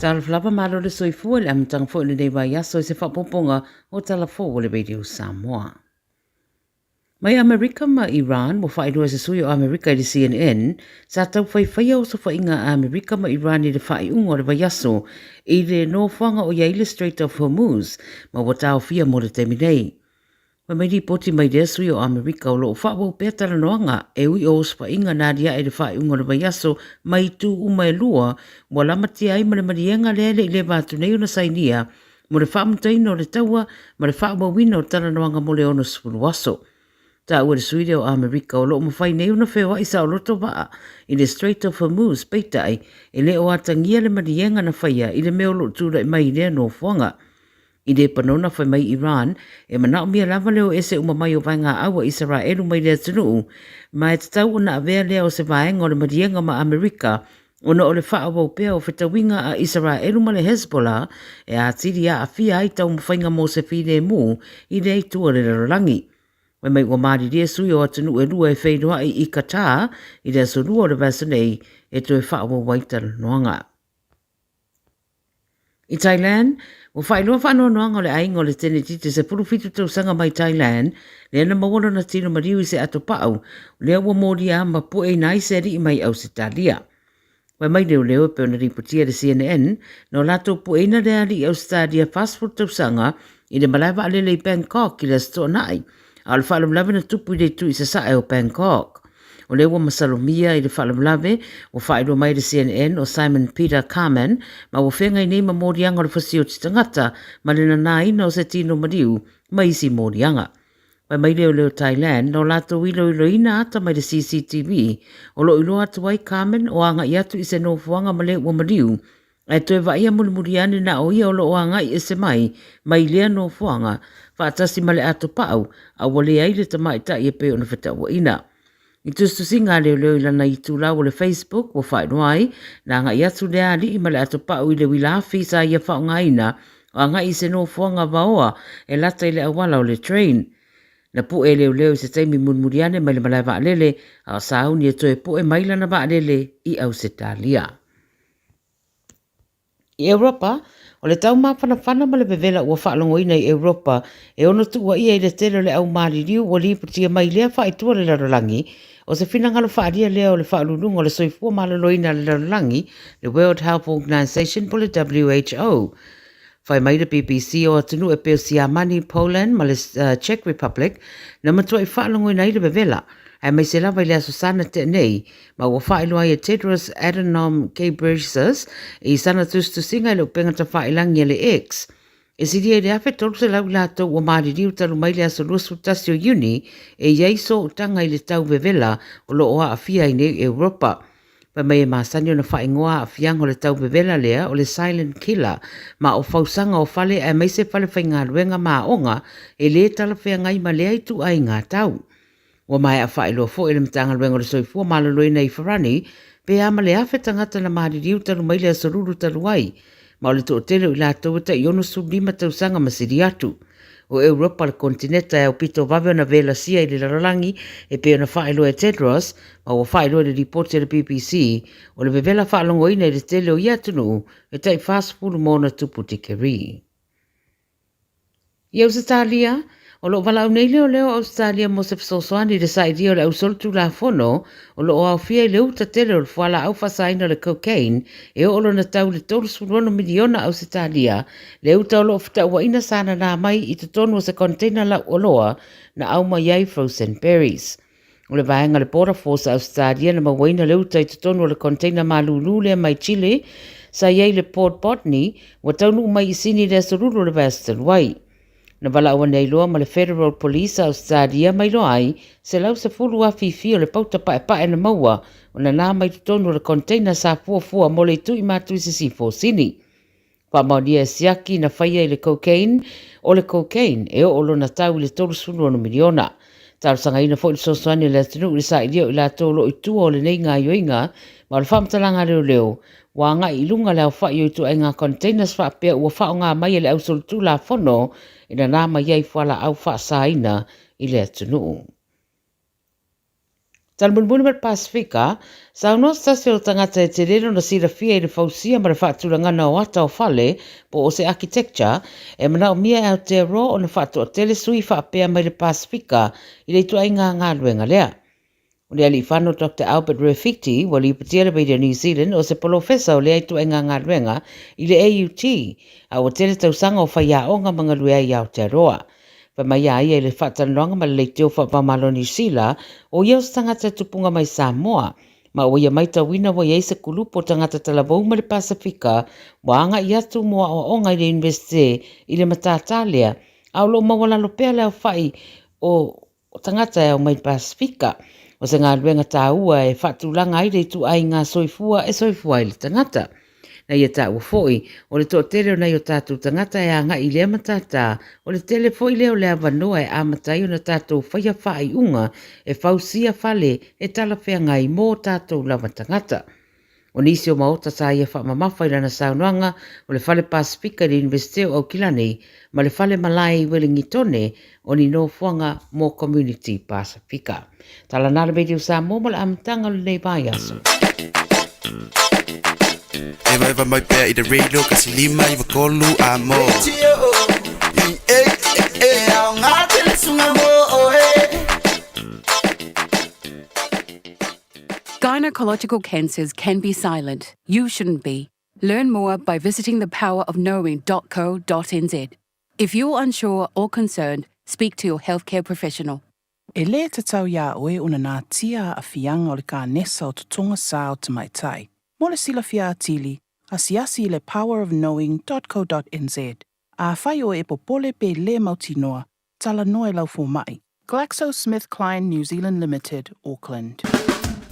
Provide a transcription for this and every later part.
Talofa lava, malo le soifua i le amataga foi o lenei vaiaso i se faaopoopoga o Tala Fou o le Radio Samoa. Mai Amerika ma Iran, ua faailoa e se sui o Amerika i le CNN, sa tau faifaia osofaiga a Amerika ma Iran i le faaiuga o le vaiaso i le nofoaga o i ai le Strait of Hormuz, ma ua taofia mo le taimi nei. Fai mai lipoti mai lea sui o Amerika o lo o faaauau pea talanoaga e ui o osofaiga na aliae i le faaiuga o le vaiaso mai itu uma e lua ua lamatia ai ma le maliega lea e le i leva atu nei ona sainia mo le faamutaina o le taua ma le faaauauina o talanoaga mo le 60 aso. Taua le sui lea o Amerika o lo o mafai nei ona feoai saoloto vaa i le Strait of Hormuz, peitai, e le o atagia le maliega na faia i le mea o lo o tulai mai i lea nofoaga. I Lepanona, fai mai Iran, e manaomia lava le o ese uma mai o vaegaau a Isaraelu mai le atunuu, ma e tatau ona avea lea o se vaega o le maliega ma Amerika ona o le faaauau pea o fetauiga a Isaraelu ma le Hezbollah e atili aafia ai taumafaiga mo se filemu i lea itu o le lalolagi. Fai mai ua malilie sui o atunuu e lua e feiloai i Qatar i le aso Lua o le vaiaso nei e toe faaauau ai talanoaga. I Thailand, ua faailoa faanoanoaga o le aiga o le tenetite 17 tausaga mai Thailand, lea na maua lona tino maliu i se ato pau, lea ua molia ma pueina ai se alii mai Ausetalia. Fai mai leoleo e pei ona lipotia e le CNN, na o latou pueina lea alii Ausetalia 40 tausaga i le malae vaalele i Bangkok i le Aso Toonai, a o le faalavelave na tupu i le itu i sasae o Bangkok. O lea ua masalomia i le faalavelave, ua faailoa mai e le CNN o Simon Peter Carman, ma ua feagai nei ma moliaga o le fasioti tagata ma le nanaina o se tino maliu ma isi moliaga. Fai mai leoleo Thailand, no latou iloiloina ata mai le CCTV, o lo o iloa atu ai Carman o agai atu i se nofoaga ma le ua maliu, Ae toe vaaia mulimuli ane na o ia o lo o agai ese mai, mai lea nofoaga, faatasi ma le ato pau, a ua leai le tamaitai e pei ona fetauaina. I tusitusiga a leoleo i lana itulau o le Facebook ua faailoa ai, na agai atu lea alii ma le ato pau i le uila afi sa ia faaaogaina o agai i se nofoaga vaoa e lata i le auala o le train. Na pue e leoleo i se taimi mulimuli ane mai le malae vaalele, a o sauni e toe pue mai lana vaalele i Ausetalia. I Europa, o le tau mafanafana ma le vevela ua faalogoina i Europa e ono tuuaia i le tele o le au maliliu ua lipotia mai lea faaitua le lalolagi, o se finagalo faaalia lea o le Faauluuluga o le Soifua Maloloina a le Lalolagi, le World Health Organization po le WHO. Fai mai le BBC o atunuu e pei o Siamani, Poland ma le Czech Republic na matuai faalogoina ai le vevela, aemaise lava i le Aso Sa na tea nei, ma ua faailoa ai e Tedros Adhanom Ghebreyesus i sana tusitusiga i le upega tafailangi a le X. E silia i le 1,300 i latou ua maliliu talu mai le aso 21 o Iuni e i ai sootaga i le tau vevela o lo o aafia ai nei Europa. Fai mai e masani ona faaigoa aafiaga o le tau vevela lea o le silent killer ma o fausaga o fale aemaise fale faigaluega ma aoga e lē talafeagai ma lea ituaiga tau. Ua maea faailoa foi e le Matagaluega o le Soifua Maloloina i Farani pe a ma le 1,000 tagata na maliliu talu mai le Aso Lulu talu ai, ma o le toatele o i latou e tai 65 tausaga ma sili atu. O Europa le konetineta e aupito vave ona velasia i le lalolagi e pei ona faailoa e Tedros, ma ua faailoa i le lipoti a le BBC, o le vevela faalogoina i le tele o ia atunuu e tai 40 ma ona tupu tikeri. I Ausetalia, o lo o valaau nei leoleo o Ausetalia mo se fesoasoani i le sailia o le ausolitulafono o lo o aofia i le uta tele o le fualaau faasaina o le cocaine e oo lona tau i le 36 miliona Ausetalia, le uta o lo o fetauaina sa nanā mai i totonu o se container lauoloa na aumai ai frozen berries. O le vaega le Border Force a Ausetalia na mauaina le uta i totonu o le container malūlū lea mai Chile sa i ai i le Port Botany, ua taunuu mai i Sini i le aso Lulu o le vaiaso talu ai. Na valaau ane ai loa ma le Federal Police a Ausetalia ma iloa ai 110 afifi o le pauta paepae na maua o nanā mai totonu o le container sa fuafua mo le itu i matu i sisifo o Sini. Faamaonia e siaki na faia i le cocaine, o le cocaine e oo lona tau i le 36 miliona. Talosagaina foi le fesoasoani a le atunuu i le sailia o i latou o lo o i tua o lenei gaoioiga ma o le faamatalaga a leoleo ua agai i luga le aofai o ituaiga containers faapea ua faaaoga mai e le ausolitulafono e nanā mai ai fualaau faasaina i le atunuu. Talamulimuli ma le Pasefika, saunoa se tasi o tagata e tele lona silafia i le fausia ma le faatulagana o ata o fale po o se architecture e manaomia e Aotearoa ona faatoatele sui faapea mai le Pasefika i le ituaiga galuega lea. O le aliifano Doctor Albert Rewhiti ua lipotia le Radio New Zealand o se polofesa o lea ituaiga galuega i le AUT a ua tele tausaga o faiaoga ma galue ai i Aotearoa. Fai mai a ia i le faatalanoaga ma le leitio faavaomalo Niu Sila, o ia o se tagata tupunga mai Samoa, ma ua ia maitauina ua i ai se kulupu o tagata talavou mai le Pasefika ua agai atu mo aoaoga i le Iunivesite i le matata lea, a o lo o maualalo pea le aofai o tagata e ao mai le Pasefika. O se galuega taua e faatulaga ai le ituaiga soifua e soifua ai le tagata. Na ia taua foi, o le toatele o nai o tatou tagata e agai i lea matata, o le tele foi lea o le avanoa e amata ai ona tatou faia faaiuga e fausia fale e talafeagai mō tatou lava tagata. O nisi o maota sa ia faamamafa i lana saunoaga, o le Fale Pasefika i le Iunivesite o Aukilani ma le Fale Malae i Uelingitone o ni nofoaga mo Community Pasefika. Tala nā le Radio Samoa mo le amataga o lenei vaiaso. Evaeva mai pea i le radio kasi lima iwa tolu a mo. Gynecological cancers can be silent. You shouldn't be. Learn more by visiting thepowerofknowing.co.nz. If you're unsure or concerned, speak to your healthcare professional. E lē tatau iā oe ona natia aafiaga o le kanesa o totoga sa o tamaitai. Mo le silafia atili, asiasi i le powerofknowing dot co dot nz. Afai oe e popole pe lē mautinoa, talanoa i lau fomai. GlaxoSmithKline New Zealand Limited, Auckland.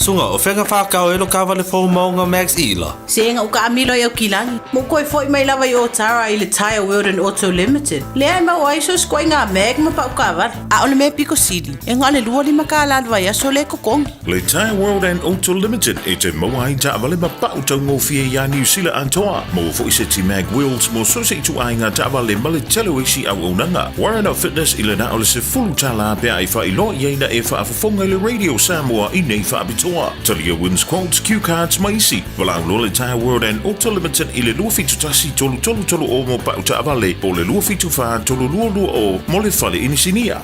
Sunga, o fea ka whakao e lo kawale fou maunga Max Ila? Sega u kaamilo i Aukilani, ma u koe foi mai lava i Otara i le Tyre World and Auto Limited, lea e maua ai so sikoaiga mag ma pau kaavale. A o le mea piko sili, e na o le 25 kālā le vaiaso lea e totogi. Le Tyre World and Auto Limited e te maua ai taavale ma pau taugofie iā Niu Sila atoa. Maua foi seti mag wheels mo so se ituaiga taavale ma le tele o isi auaunaga. Warren Fitness i le na o le $10 pe a e faailoa i ai na e faafofoga i le Radio Samoa i nei faapitoa. Talia Wins Quotes, Cue Cards ma isi. Valaau loa le Tyre World and Auto Limited i le 271 3330 mo pau taavale po o le 274 3220 mo le fale inisinia.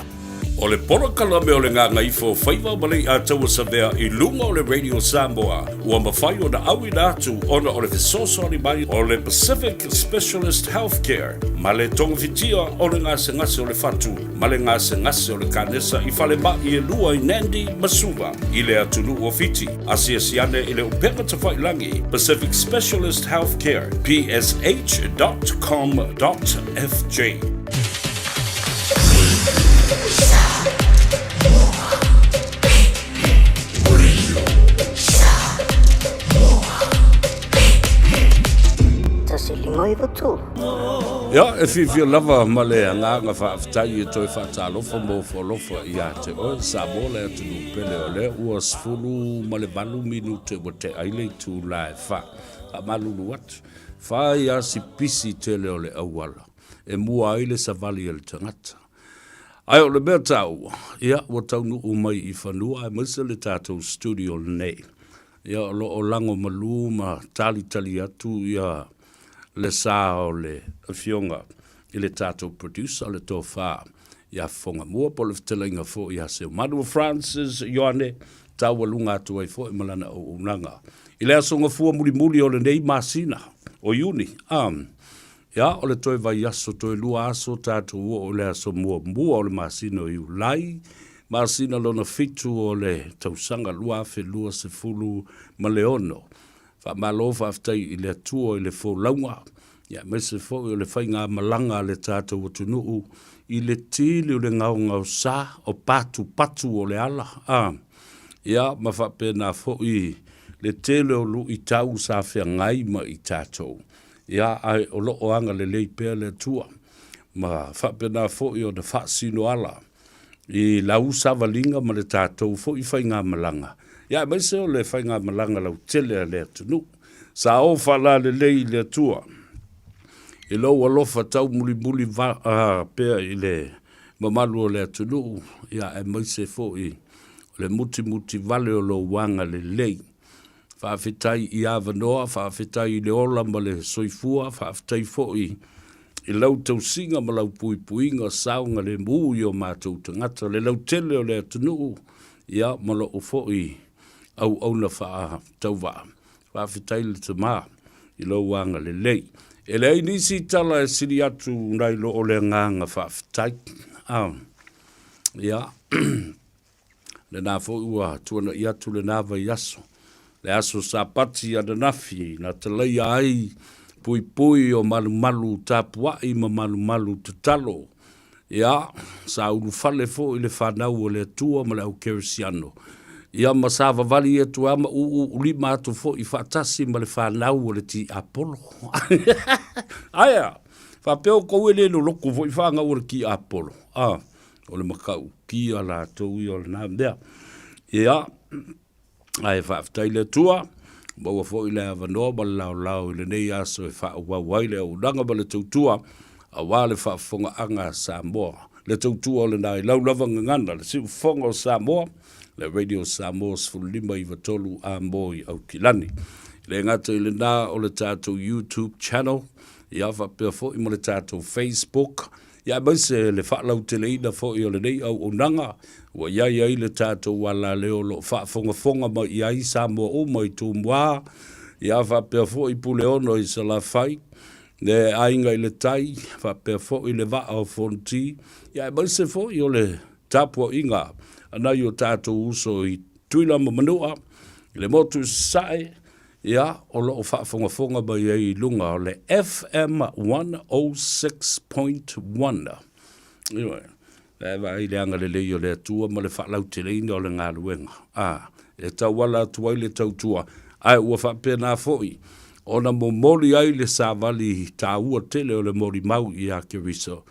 O le polokalame o le Gagaifo Faiva ma Leiataua Savea i luga o le Radio Samoa ua mafai ona auina atu ona o le fesoasoani mai o le Pacific Specialist Healthcare ma le togafitia o le gasegase o le fatu ma le gasegase o le kanesa i falemai e lua i Nandi ma Suva i le atunuu o Fiti. Asiasi ane i le upega tafailangi Pacific Specialist Healthcare, psh.com.fj. Ia, e fiafia lava ma le agaga faafetai e toe faatalofa ma ofo alofa ia te oe, Samoa le atunuu pele o lea ua 18 minute ua tea ai le itula e fa. Faamalulu atu, fai a si pisi tele o le auala e mua ai le savali a le tagata. Ae o le mea taua, ia, ua taunuu mai i fanua aemaise le tatou studio lenei. Ia, o lo o lago malu ma talitali atu ia le sa o le Afioga i le tatou producer, le Tofa ia Fofogamua, po o le fetalaiga foi ia Seumanu Francis Ioane, taualuga atu ai foi ma lana auaunaga i le aso gafua mulimuli o lenei masina o Iuni. Ia, o le toe vaiaso, toe lua aso tatou oo i le aso muamua o le masina o Iulai, masina lona fitu o le tausaga 2026. Faamalo faafetai i le Atua i le folauga, ia aemaise foi o le faigamalaga a le tatou atunuu i le tili o le gaogaosa o patupatu o le ala, a, ia ma faapena foi le tele o luitau sa feagai ma i tatou. Ia, ae o lo o agalelei pea le Atua, ma faapena foi ona faasino ala i lau savaliga ma le tatou foi faigamalaga, ia aemaise o le faigamalaga lautele a le atunuu. Sa o faalalelei i le Atua i lou alofa taumulimuli pea i le mamalu o le atunuu, ia aemaise foi O le mutimuti vale o lou agalelei. Faafetai i avanoa, faafetai i le ola ma le soifua, faafetai foi i lau tausiga ma lau puipuiga saogalemu i o matou tagata, le lautele o le atunuu, ia ma lou foi auauna faatauvaa. Faafetai le Tama i lou agalelei. E leai nisi tala e sili atu nai lo o le agaga faafetai. Ah, ia, lena foi ua tuanai atu lena vaiaso, le aso Sapati ananafi na talaia ai puipui o malumalu tapuai ma malumalu tatalo. Ia, sa ulufale foi le fanau o le Atua ma le au Kerisiano. Ia ma savavali atu lava ma ūū atu foi faatasi ma le fanau o le Tiapolo. Ae a? Faapea outou e le loloto foi fanau o le Tiapolo? A, o le matautia latou ia o lena mea. Ia, Ae faafetai i le Atua, maua foi le avanoa ma le laolao i lenei aso e faaauau ai le auaunaga ma le tautua aua le faafofogaaga a Samoa. Le tautua o lena i lau lava gagana, le siufofoga o Samoa, le Radio Samoa 15 93 A mo i Aukilani. E le gata i lena o le tatou YouTube channel, ia faapea foi ma le tatou Facebook, Ia aemaise le faalauteleina foi o lenei auaunaga ua i ai ai le tatou alaleo o lo o faafogafoga mai i ai Samoa uma i Tumua, ia faapea foi Puleono i Salafai, le Aiga i le Tai, faapea foi le Vaa o Fonoti, ia aemaise foi o le tapuaiga a nai o tatou uso i Tutuila ma Manua, i le motu i Sasae, Ia, o lo o faafogafoga mai ai i luga o le FM 106.1. Ioe, e vaai le agalelei o le Atua ma le faalauteleina o le galuega. A, e tauala atu ai le tautua, ae ua faapena foi ona momoli ai le savali taua tele o le molimau ia Keriso.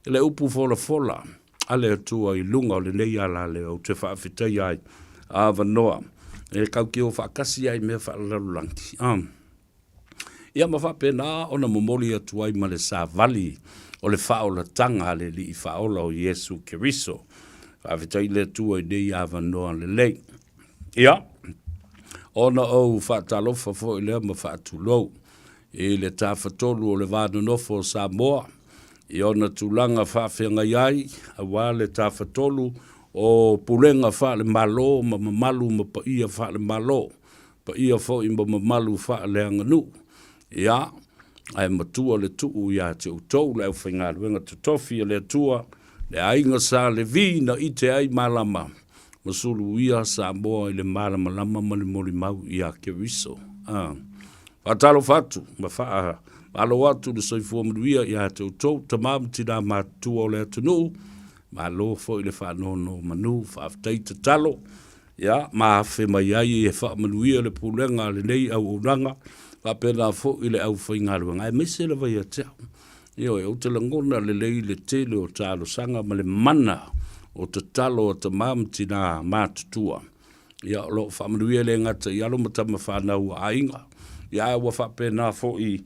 I le upu folafola, a le Atua i luga o lenei alaleo ou te faafetaia ai avanoa e tautio faatasi ai mea faalelalolagi. Ah. Ia ma faapena ona momoli atu ai ma le savali o le faaolataga a le Alii Faaola o Iesu Keriso. Faafetai le Atua i nei avanoa lelei. Ia, ona ou faatalofa foi lea ma faatulou i le Tafatolu o le Va Nonofo o Samoa i ona tulaga faafeagai ai, aua le Tafatolu o Pulega faale-Malo ma mamalu ma paia faale-Malo, paia foi ma mamalu faaleaganuu. Ia, ae matua le tuu ia te outou le aufaigaluega totofi a le Atua, le aiga Sa Levi na ite ai malama ma suluia Samoa i le malamalama ma le molimau ia Keriso. A. Faatalofa atu ma faamalo atu le soifua manuia ia te outou tama ma tinā matutua o le atunuu. Malo foi le faanonomanu, faafetai tatalo, ia ma afe mai ai e faamanuia le pulega a lenei auaunaga, faapena foi le aufaigaluega, aemaise lava ia te au. Ioe, ou te lagona lelei le tele o talosaga ma le mana o tatalo a tama ma tinā matutua. Ia, o lo o faamanuia le gata i alo ma tama fanau a aiga, ia ae ua faapena foi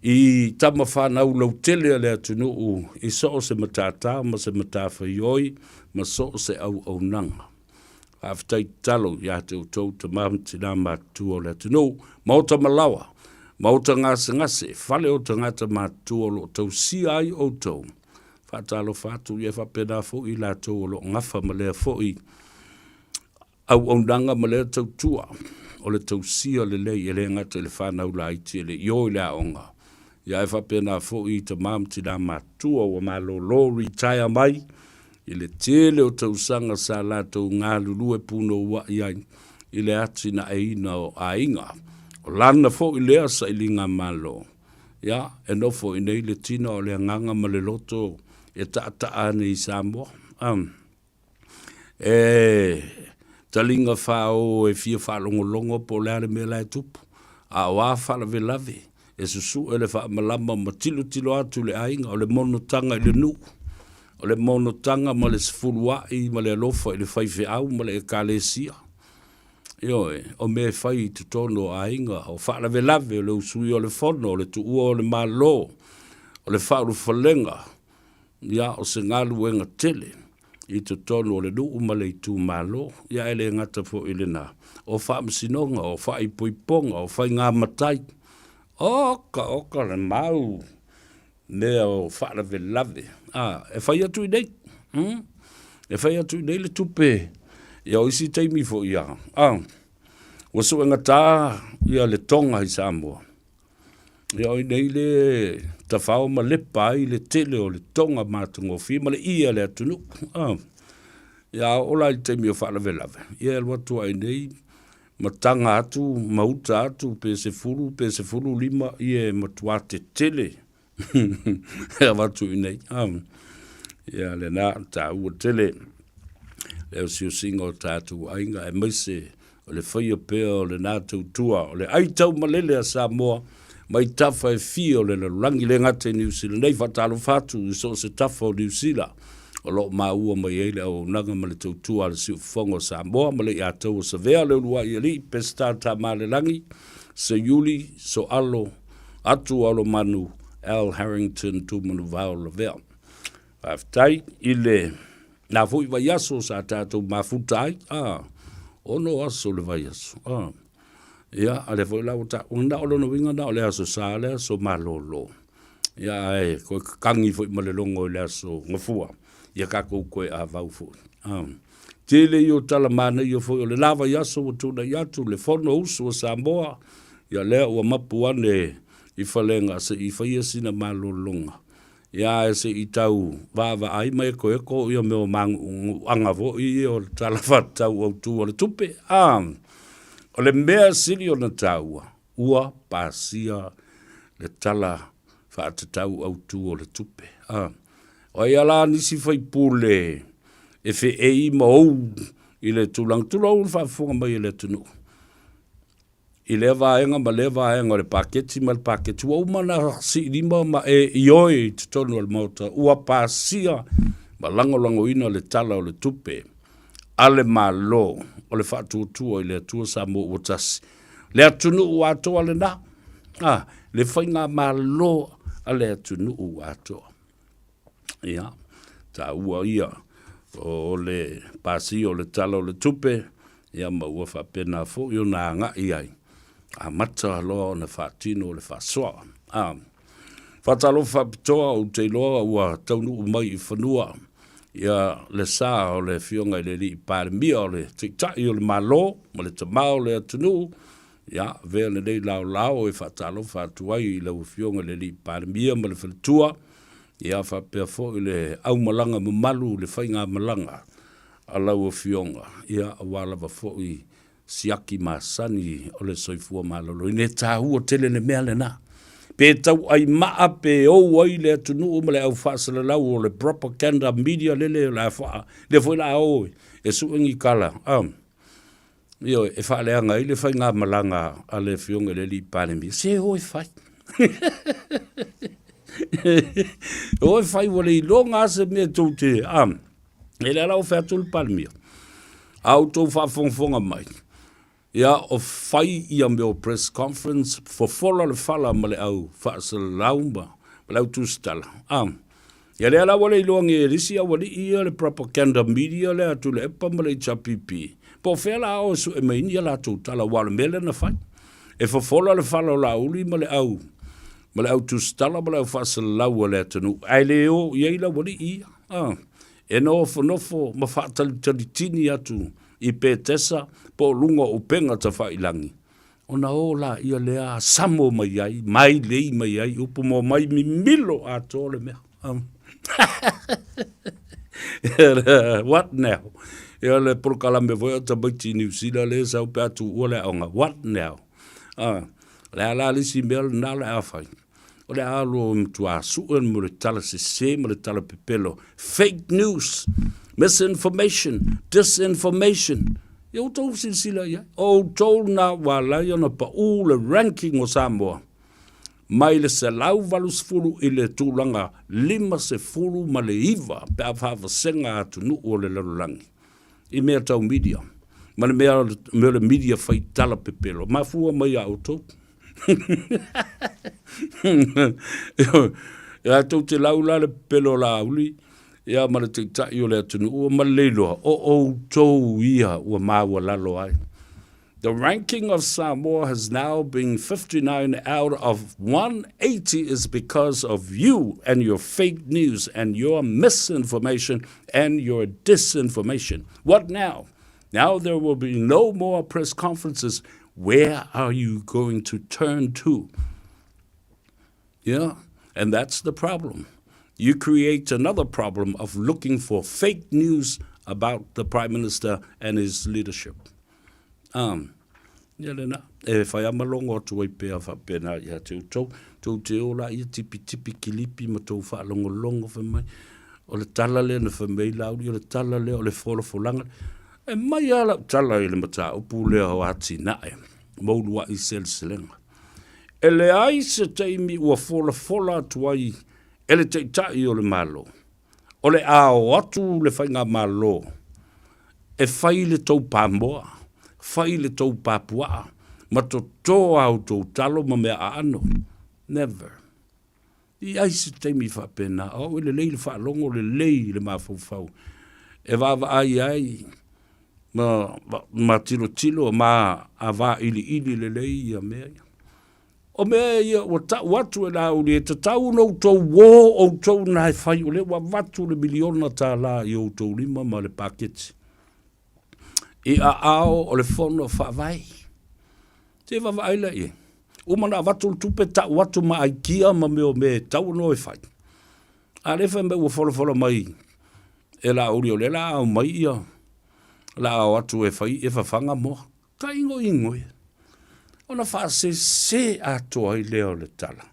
i tama fanau lautele a le atunuu i so o se matata ma se matafaioi ma so o se auaunaga. Faafetai tatalo ia te outou tama ma tina matutua o le atunuu, maota malaoa, maota gasegase, fale o tagata matutua o lo o tausia ai outou. Faatalofa atu ia faapena foi i latou o lo o gafa ma lea foi auaunaga ma lea tautua o le tausia lelei e le gata i le fanau laiti e le i o i le aoga, ia ae faapena foi i tama ma tina matutua ua malolo retire mai i le tele o tausaga sa latou galulue punouai ai i le atinaeina o aiga. O lana foi lea sailiga malo, ia e nofo i nei le tino o le agaga ma le loto e taataa ane i Samoa. Um. E taliga fao e fia faalogologo po o le a le mea la e tupu, a o a faalavelave e susue le faamalama ma tilotilo atu i le aiga, o le monotaga i le nuu, o le monotaga ma le sefuluai ma le alofa i le faifeau ma le ekalesia. Ioe, o mea e fai i totonu o aiga, o faalavelave, o le usuia o le fono, o le tuua o le Malo, o le faaulufalega, Ia, o se galuega tele. i totonu o le nuu ma le itumalo, ia ae le gata foi i lena, o faamasinoga, o faaipoipoga, o faiga matai, oka oka le mau mea o faalavelave, a, e fai atu i nei, e fai atu i nei le tupe, ia o isi taimi foi ia, a, ua suegata ia le toga i Samoa, Ia o inei le tafao ma lepa ai le tele o le toga matagofie ma le ie a le atunuu. Ah. Ia a oo la i le taimi o faalavelave, ia e alu atu lava i inei ma taga atu ma uta atu pe 10 pe 15 ie e matua tetele e avatu i inei. Ah. Ia lena taua tele le osiosiga o tatou aiga aemaise o le faia pea o lena tautua o le ai taumalele a Samoa mai tafa e fia o le lalolagi, le gata i Niu Sila nei, faatalofa atu i so o se tafa o Niu Sila o lo o maua mai ai le auaunaga ma le tautua a le Siufofoga o Samoa ma le Iataua Savea, le Uluai Alii, Peseta Tamalelagi, Seiuli, Soalo, Atu Alomanu, Al Harrington, Tumanuvao Lavea. Faafetai i le na foi vaiaso sa tatou mafuta ai, a, ono aso le vaiaso, a. Ia, a lea foi la ua ta, na o lona uiga na o le aso sa le aso malolo. Ia, ae koe kakangi foi ma le logo i le aso gafua, ia kakou koe avau foi. A. Tele ia o tala manaia foi o le la vaiaso ua tunai atu le fono usu a Samoa, ia lea ua mapu ane i falega se i faia sina malologa. Ia ae se i tau vaavaai ma ekoeko ia mea o maguuguuaga foi ia o le Tala Faatatau Autu o le Tupe. A, o le mea sili ona taua, ua pasia le Tala Faatatau Autu o le Tupe. A, o ai lava la nisi faipule e feei ma ou i le tulaga, tulou le faafofoga mai a le atunuu, i lea vaega ma lea vaega o le paketi ma le paketi, ua uma ona siilima ma e ioe i totonu o le Maota, ua pasia ma lagolagoina le Tala o le Tupe a le Malo o le Faatuatua i le Atua Samoa ua Tasi. Le atunuu atoa lena, a, le faigamalo a le atunuu atoa. Ia, taua ia o le pasia o le Tala o le Tupe, ia ma ua faapena foi ona agai ai, amata loa ona faatino le faasoa. A, faatalofa faapitoa ou te iloa ua taunuu mai i fanua ia le sa o le Afioga i le Alii Palemia o le Taitai o le Malo ma le Tama o le atunuu, ia, avea lenei laolao e faatalofa atu ai i lau Afioga i le Alii Palemia ma le faletua, ia faapea foi le aumalaga mamalu, le faigamalaga a lau Afioga, ia aua lava foi siaki masani o le soifua maloloina. E taua tele le mea lena. Pe tauai maa pe ou ai le atunuu ma le au faasalalau o le propaganda media lele o le a faa, lea foi o le a o e sue ni tala. Ioe, e faaleaga ai le faigamalaga a le Afioga i le Alii Palemia. Se o e fai. O e fai ua le iloga lava se mea tou te... A, e lea la ua fai atu le Palemia, a outou faafogafoga mai, ia o fai ia mea o press conference, fofola le fala ma le au faasalalau ma le au tusitala. A, Ia lea la ua le iloa nei e le isi aualii ia le propaganda media lea a Tuilaepa ma le HRPP, po o fea la o e sue mai ai ni a latou tala aua o le mea lea na fai. E fofola le fala o Laauli ma le au ma le au tusitala ma le au faasalalau a le atunuu ae le o i ai le aualii ia. A, e nofonofo ma faatalitalitini atu i Petesa po o luga o upega tafailangi Ona o laia lea samo mai ai, mailei mai ai upu ma omai mimilo atoa le mea. What now? Ia le polokalame foi o tamaiti i Niu Sila lea e sau pe a tuua le aoga. What now? Ah, le a la le isi mea lena o le a fai? O le a alu e matua sue mo le tala sese ma le tala pepelo. Fake news, misinformation, disinformation. Ia outou silasila i ai. O outou lena ua ala ai ona pau le ranking o Samoa mai le 180 i le tulaga 59 pe a faavasega atunuu o le lalolagi i mea tau media ma le mea o le media fai tala pepelo. Mafua mai ia outou. Ia tou te lau la le pepelo o Laauli. Ia ma le Taitai o le atunuu ma le iloa o outou ia ua maualalo ai. The ranking of Samoa has now been 59 out of 180 is because of you and your fake news and your misinformation and your disinformation. What now? Now there will be no more press conferences. Where are you going to turn to? Yeah, and that's the problem. You create another problem of looking for fake news about the Prime Minister and his leadership. Um, ia lena, e whai amalongo atu ai pea whapena ia te utou, tou te ola ia tipi tipi kilipi ma tou whaalongolongo whai mai, o le tala lea na whai mai lauli, o le tala lea o le folafolanga, e mai a lau tala i le mataupu lea o atinae, mauluai seleselega. E leai se taimi ua folafola atu ai e le Taitai o le Malo, o le a o atu le Faigamalo e fai le tou pamoa, fai le tou papuaa, ma toto a outou talo ma mea aano. Never. I ai se taimi faapena, o au e lelei le faalogo lelei i le mafaufau e vaavaai ai ma, ma tilotilo ma vailiili lelei ia mea ia. O mea ia ua tau atu e Laauli e tatau ona outou uō outou na e fai o lea ua avatu le miliona tālā i outou lima ma le paketi i aao o le Fono Faavae. Se vaavaai la i ai. Uma ona avatu le tupe tau atu ma aikia ma mea o mea e tatau ona o e fai. A lea fai mai ua folafola mai e Laauli o lea la a aumai ia la a o atu e fai e fafaga moa. Ka ingoingo ia. Ona faasese atoa ai lea o le tala.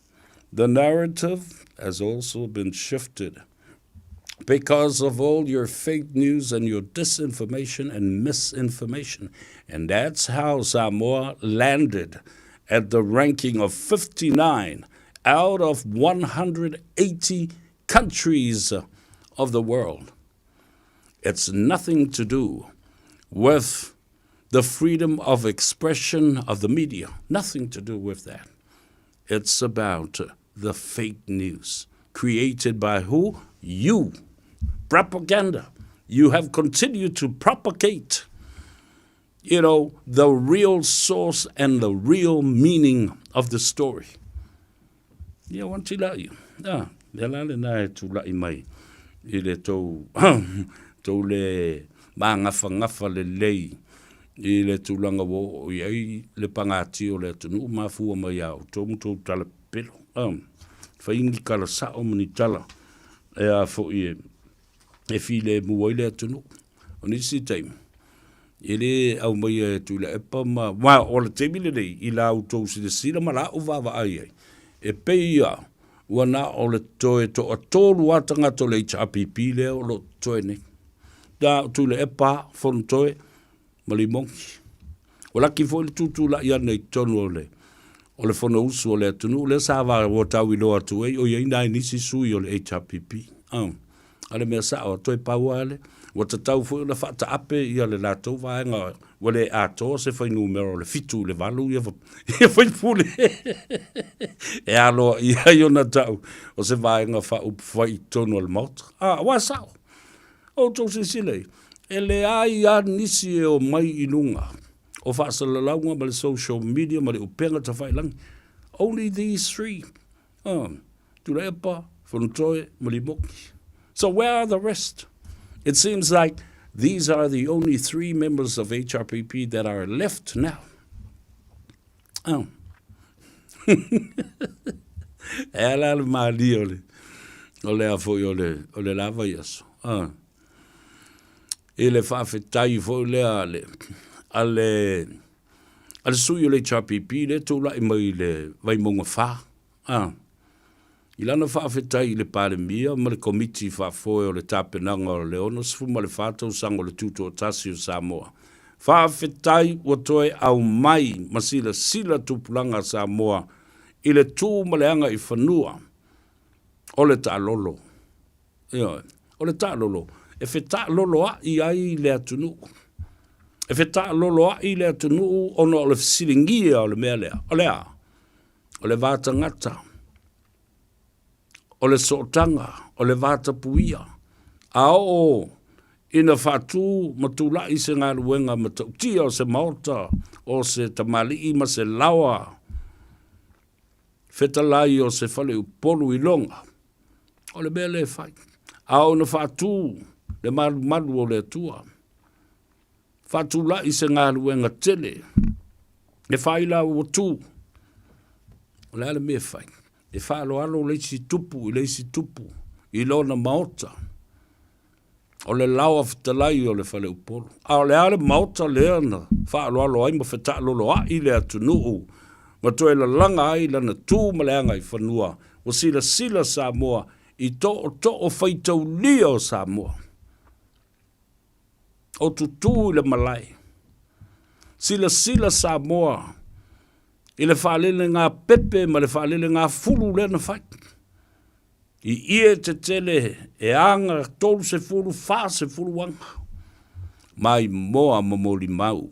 The narrative has also been shifted because of all your fake news and your disinformation and misinformation. And that's how Samoa landed at the ranking of 59 out of 180 countries of the world. It's nothing to do with the freedom of expression of the media. Nothing to do with that. It's about the fake news created by who? You. Propaganda. You have continued to propagate, you know, the real source and the real meaning of the story. Ia wan tila ia. Ah, mea la lena e tula'i mai i le tou, tou le magafagafa lelei i le tulaga ua oo i ai le pagatia o le atunuu mafua mai iā outou ma tou tala pepelo. Ah, fai ni tala sa'o ma ni tala e a foi e e filemu ai le atunuu. O nisi taimi, e le aumaia e Tuilaepa ma, ma o le taimi lenei i la outou silasila ma la'u vaavaai ai, e pei ia ua na o le toe toatolu lava tagata o le HRPP lea o lo o totoe nei. Na o Tuilaepa, Fonotoe ma Limogi. Ua laki foi le tutulai ana i totonu o le o le Fonousu o le atunuu lea sa ua tau iloa atu ai o i ai nai nisi sui o le HRPP. Oh. A le mea sao, toe pau lava lea. Ua tatau foi ona faataape ia le latou vaega ua le atoa se fuainumera o le 7 i le 8 ia, ia faipule e aloaia ai ona tau o se vaega faaupufai i totonu o le Maota. Ah, ua sao. Outou silasila i, e leai lava nisi e omai i luga o faasalalauga ma le social media ma le upega tafailagi. Only these three. Oh, Tuilaepa, Fonotoe ma Limoki. So where are the rest? It seems like these are the only three members of HRPP that are left now. Oh. E ala le malie o le o le a foi o le o le lava i aso. Ah. I le faafetai foi lea a le a le a le sui o le HRPP lea tulai mai i le Vaimauga 4. Ah. I lana faafetai i le Palemia ma le Komiti Faafoe o le Tapenaga o le 64 Tausaga o le Tutoatasi o Samoa, faafetai ua toe aumai ma silasila tupulaga a Samoa i le tu ma le agaifanua o le taalolo. Ioe, o le taalolo e fetaaloloai ai le atunuu. E fetaaloloai le atunuu ona o le fesiligia o le mea lea. O le a? O le va tagata, o le sootaga, o le va tapuia. A oo ina faatu ma tula'i se galuega matautia o se maota o se tamalii ma se laoa fetalai o se faleupolu i loga, o le mea lea e fai. A oo ina faatu le malumalu o le Atua, faatula'i se galuega tele e faaila ua tu, o le a le mea e fai? E faaaloalo le isi tupu i le isi tupu i lona maota. O le laoa fetalai o le faleupolu. A o le a le maota lea na faaaloalo ai ma fetaaloloai le atunuu ma toe lalaga ai lana tu ma le agaifanua, ua silasila Samoa i tootoo faitaulia o Samoa. O tutū i le malae. Silasila Samoa i le faalelegā pepe ma le faalelegā fulu lea na fai. I ie tetele e aga 30, 40 aga, maimoa ma molimau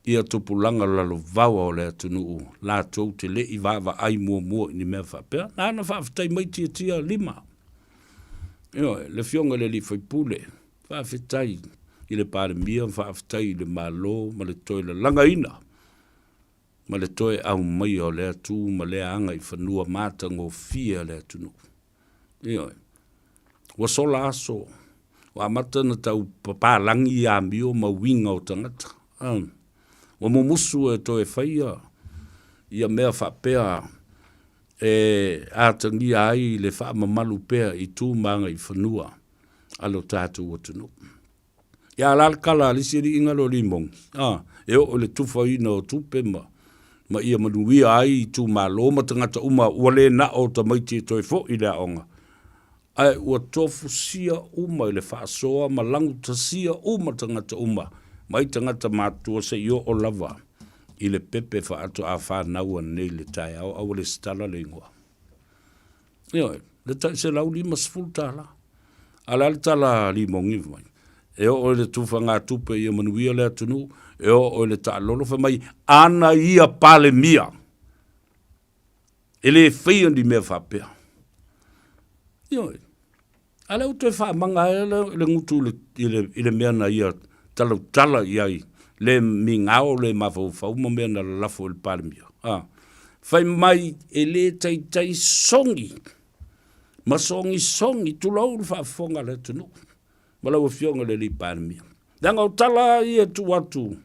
ia tupulaga lalovaoa o le atunuu latou te le i vaavaai muamua i ni mea faapea. Na ana faafetai mai tiatia lima. Ioe, le Afioga i le alii faipule, faafetai i le Palemia, faafetai i le Malo ma le toe lalagaina ma le toe aumaia o lea tu ma lea aga i fanua matagofie a le atunuu. Ioe. Ua sola aso, ua amata ona tau papalagi amio ma uiga o tagata. Ua mumusu e toe faia ia mea faapea e atagia ai le faamamalu pea i tu ma agaifanua a lo tatou atunuu. Ia la le tala a le isi alii galo limogi, a, e oo i le tufaina o tupe ma, ma ia manuia ai itumalo ma tagata uma ua le na o tamaiti e toe foi i le aoga, ae ua tofusia uma i le faasoa ma lagutasia uma tagata uma, mai tagata matutua seia oo lava i le pepe faatoa fanau anei i le taeao a ua lesitala le igoa. Ioe, le tai $150. A o le a le tala a Limogi fai mai? E oo i le tufagatupe ia manuia le atunuu, e oo i le taalolo, fai mai, ana ia Palemia, e le faia ni mea faapea. Ioe, a lea ua toe faamaga ai le gutu i le mea na ia talautala i ai, le migao, le mafaufau ma mea na lalafo i le Palemia. A, fai mai e le taitai sogi ma sogisogi, tulou le faafofoga a le atunuu ma lau Afioga i le alii Palemia. Leaga o tala ia e tuu atu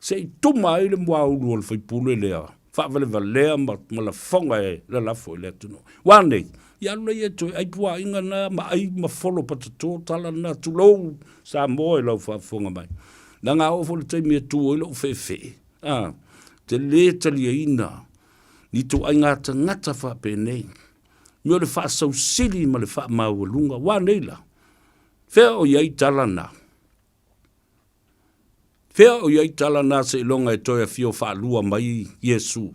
se i tuma ai le muaulu o le faipule lea, faavalevalea ma, ma lafoga e lalafo i le atunuu. Ua nei, ia alu laia e toe ai puaaiga na ma ai ma folo patato tala na, tulou Samoa i lau faafofoga mai. Leaga a oo foi le taimi e tu ai lou feefee, a, te le taliaina ni ituaiga tagata faapenei. Me o le faasausili ma le faamaualuga. Ua nei la, fea o i ai tala na? Fea o i ai tala na seiloga e toe afio faalua mai Iesu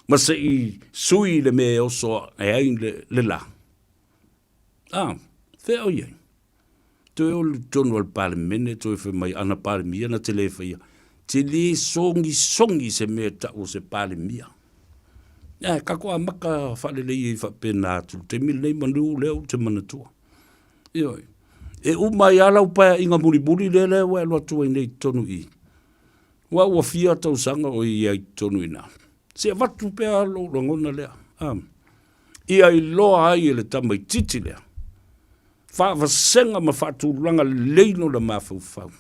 ma se i sui le mea e oso ae ai le, le la? A, fea o i ai? Toe o i totonu o le Palemene, toe fai mai ana Palemia na te le faia. Te le sogisogi se mea e tau o se Palemia. Ae tatou amata faalelei ai faapena atu i le taimi lenei manu lea ou te manatua. Ioe. E uma ai lava lau paeaiga mulimuli lea lea ua e alu atu ai nei i totonu i i. Aua ua fia tausaga o i ai i totonu i ina. Se avatu pea lou lagona lea. A. Ia iloa ai e le tamaitiiti lea faavasega ma faatulaga lelei lona mafaufau.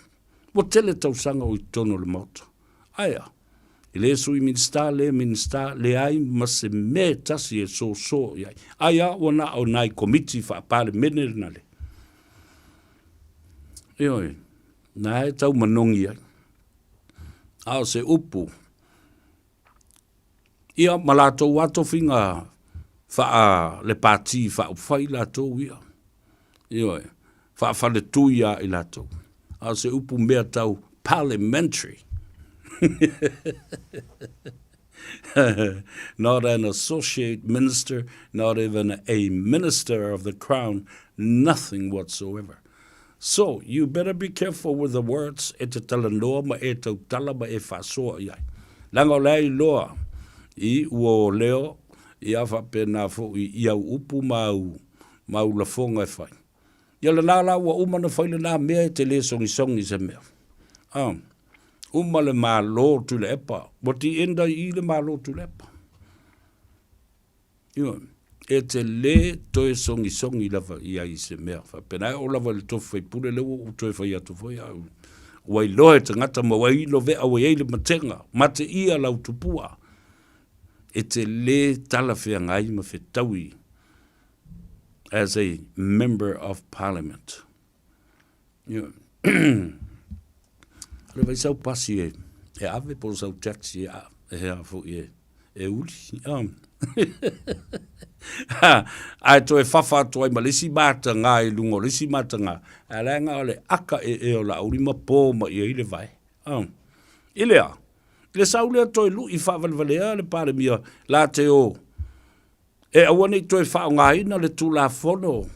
Ua tele tausaga o i totonu o le Maota. Ae a? E le Sui Minisita, le Minisita, leai ma se mea e tasi e soso i ai. Ai a ua na o nai komiti faa-Palemene na le. Ioe, na e tau manogi ai. A o se upu, ia ma latou lava tofiga faa le pati faaupufai latou ia. Ioe, faafaletui lava i latou. A o se upu mea tau parliamentary. Not an associate minister, not even a minister of the crown, nothing whatsoever. So, you better be careful with the words e te talanoa ma e tautala ma e faasoa i ai. Leaga o la e iloa i ua o leo, ia faapena foi i au upu ma au. ma au lafoga e fai. Ia lena la ua uma ona fai lena mea e te le sogisogi i se mea. A, uma le Malo Tuilaepa, ua ti-enda i i le Malo Tuilaepa. Ioe, e te le toe sogisogi lava i ai i se mea faapena. E oo lava i le tofi faipule lea ua ou toe fai atu foi au, ua iloa e tagata ma ua ilovea ua i ai le matega, mateia lau tupua. E te le talafeagai ma fetaui as a member of parliament. Ioe. Le vai sau pasi e, e ave po o sau taxi e, e hea foi e, e uli. Ae toe fafa atu ai ma le isi matagā i luga o le isi matagā, ae leaga o le aka ee o Laauli ma po mai i ai le vae. I le a? I le sau lea toe lui faavalevalea le Palemia la te o e aua ne i toe faaaogaina le Tulafono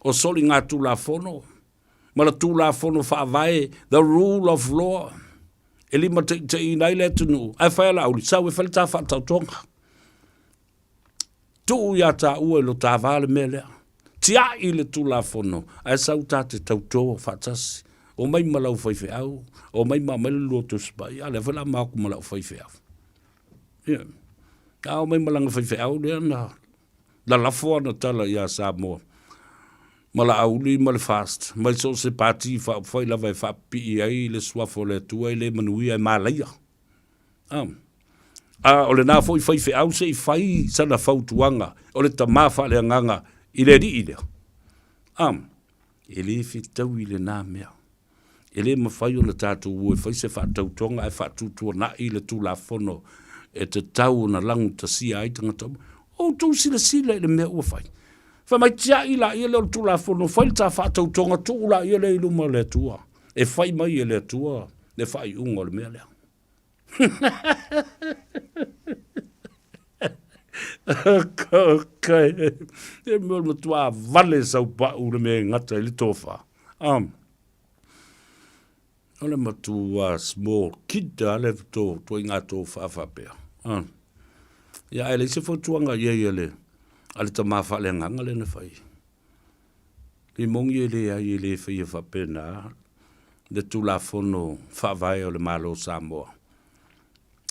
o soligatulafono ma le Tulafono Faavae, the rule of law, e limataitaiina ai le atunuu, ae fai a Laauli, sau e fai le ta faataotoga. Tuu iā tāua i lo tā vā le mea lea. Tiai le Tulafono, ae sau tā te tautō faatasi. Omai ma lau faifeau, omai ma aumai le lua Tusi Paia, a lea foi la maoku ma lau faifeau. Ia. A omai ma lana faifeau lea na lalafo ana tala iā Samoa ma Laauli ma le FAST mai so o se pati faaupufai lava e faapipii ai le Suafa o le Atua e le manuia e malaia. A, a o lena foi faifeau se i fai sana fautuaga o le tama faaleagaga i le alii lea. A, e le fetaui lena mea. E le mafai ona tatou o e fai se faatautoga ae faatuatuanai le Tulafono e tatau ona lagutasia ai tagata uma. Outou silasila i le mea ua fai. Fai mai tiai laia lea o le Tulafono, fai le ta faatautoga, tuu laia lea i luma o le Atua. E fai mai e le Atua le faaiuga o le mea lea. Okay. E mea o le matua vale sau pau le mea e gata i le tofa. O le matua small kid a le to ituaiga tofa faapea. Ia ae leai se fautuaga i ai a le a le tama faaleagaga lea na fai. I moni e leai e le faia faapena le Tulafono Faavae o le Malo o Samoa.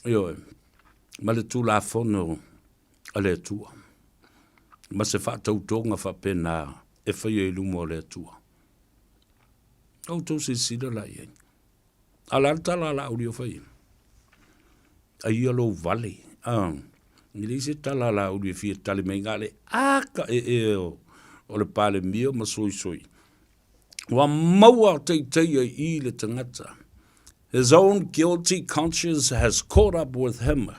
Ioe, ma le Tulafono a le Atua, ma se faatautoga faapena e faia i luma o le Atua. Outou silasila la i ai. A o le a le tala a Laauli o fai ai? Aia lou vale. Ah, e leai se tala a Laauli e fia tali mai na o le a ka ee o, o le Palemia ma soisoi. Ua maua teitei ai i le tagata. His own guilty conscience has caught up with him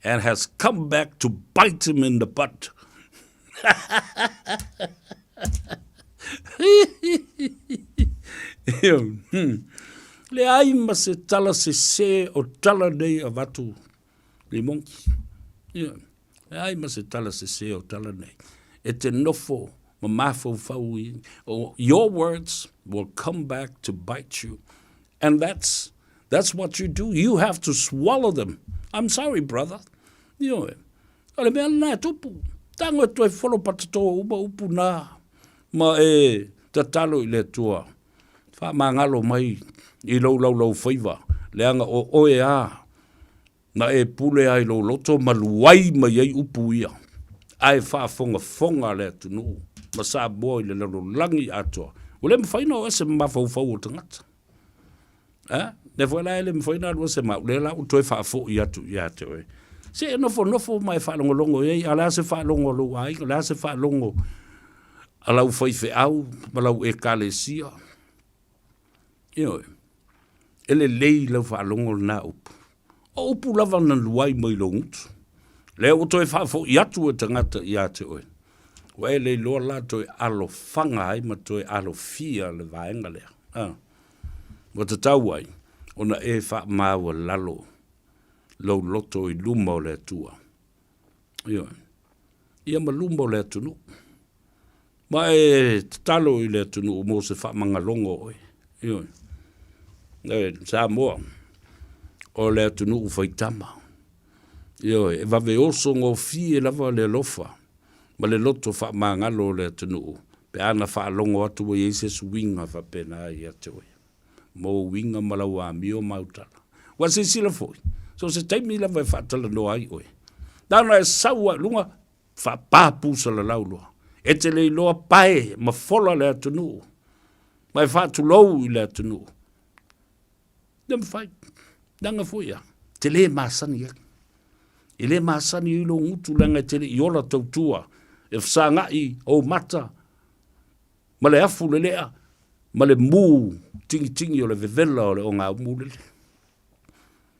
and has come back to bite him in the butt. Leai ma se tala sesē o tala nei avatu Limongi. Leai ma se tala sesē o tala nei. E te nofo ma mafaufau i, your words will come back to bite you. And that's, that's what you do. You have to swallow them. I'm sorry, brother. Ioe. O le mea lena e tupu. Tago e toe folo patatō uma upu nā ma e tatalo i le Atua. Faamagalo mai i lou laulaufaiva, leaga o oe a na e pule ai lou loto ma luai mai ai upu ia. Ae faafogafoga le atunuu ma Samoa i le lalolagi atoa. Ua le mafai ona o ese ma mafaufau o tagata. A, lea foi la e le mafai ona alu ese ma au, lea la ua toe faafoi atu ia te oe. Se e nofonofo ma e faalogologo i ai, a o le a se faalogo a lou aiga, o le a se faalogo a lau faifeau ma lau ekalesia. Ioe, e lelei lau faalogo lena upu. O upu lava na luai mai lou gutu. Lea ua toe faafoi atu e tagata ia te oe. Ua e le iloa la toe alofaga ai ma toe alofia le vaega lea. A. Ua tatau ai ona e faamaualalo lou loto i luma o le Atua. Ioe. Ia ma luma o le atunuu. Ma e tatalo i le atunuu mo se faamagaloga o oe. Ioe. E, Samoa, o le atunuu faitama. Ioe, e vave oso gofie lava le alofa. ma le loto faamagalo o le atunuu pe a na faalogo atu ua i ai se suiga faapena ia te oe ma ou uiga ma lau amio ma au tala. Ua silasila foi, so o se taimi lava e faatalanoa ai oe, na ona e sau lava i luga, faapa pusalalau loa. E te le iloa pae ma fola le atunuu, ma e faatulou i le atunuu. Le mafai, leaga foi a, te le masani ai. E le masani ai lou gutu leaga e te le i ola tautua, e fesagai ou mata ma le afu lelea ma le mu tigitigi o le vevela o le ogaumu lele.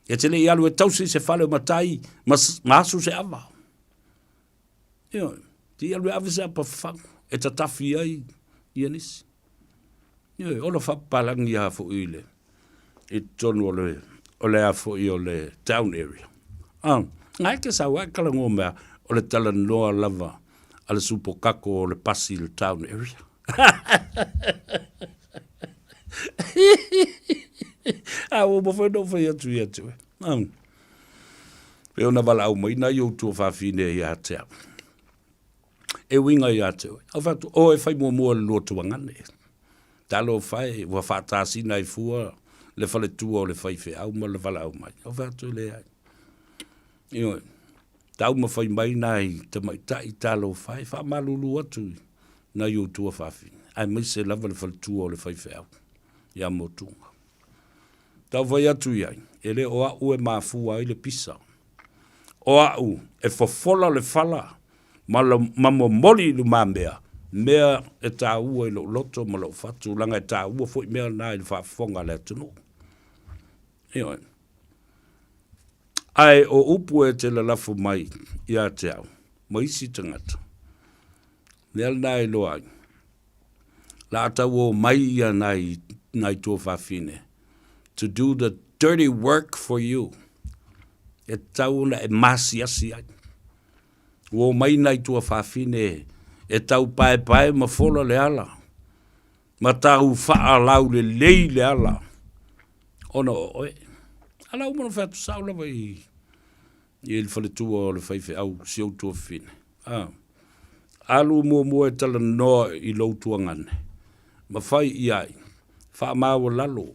E te le i alu e tausi i se fale o matai ma, ma asu se ava. Ioe, te i alu e ave se apa fafagu e tatafi ai ia nisi. Ioe, ola faapapalagi lava foi i le i totonu o le o le a foi o le town area. Ah, ngai ke sau ai kala ngo mea o le talanoa lava a le supokako o le pasi i le town area. A ua uma foi ona ou fai atu ia te oe. Ah. Pei ona valaau mai nai ou tuafafine ia te au. E uiga ia te oe. Au fai atu, o e fai muamua le lua tuagane. Talofa e, ua faatasina ai fua le faletua o le faifeau ma le valaau mai. Au fai atu, e leai. Ioe, taumafai mai nai tamaitai talofa e faamalulu atu i nai ou tuafafine, aemaise lava le faletua o le faifeau ia Motuga. Taumafai atu i ai, e le o au e mafua ai le pisa. O au e fofola le fala ma, ma momoli i lumamea mea e taua i lou loto ma lou fatu, leaga e taua foi mea na i le faafofoga a le atunuu. Ioe. Ae o upu e te lalafo mai ia te au ma isi tagata, lea lena e iloa ai, la a tau o mai ia nai, nai tuafafine to do the dirty work for you, e tatau ona e masiasi ai. Ua o mai nai tuafafine e tau paepae ma fola le ala, ma tau faalaulelei le ala ona o oe. A la uma ona fai atu sao lava i, i le faletua o le faifeau si ou tuafafine. A, alu muamua e talanoa i lou tuagane, ma fai i ai, faamaualalo,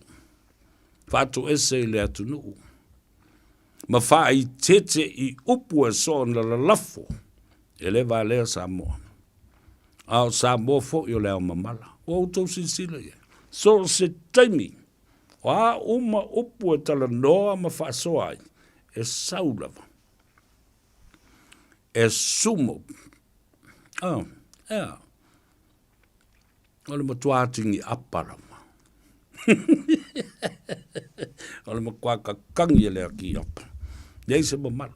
faatoese i le atunuu, ma faaitete i upu e soona lalafo, e le valea Samoa. A o Samoa foi o le ao mamala. Ua outou silasila i ai. So o se taimi, o a uma upu e talanoa ma faasoa ai, e sau lava. E sumo. Oh, yeah. O le matua tini apa lava. o le matua kakangi e le aki apa. Leai se mamalu,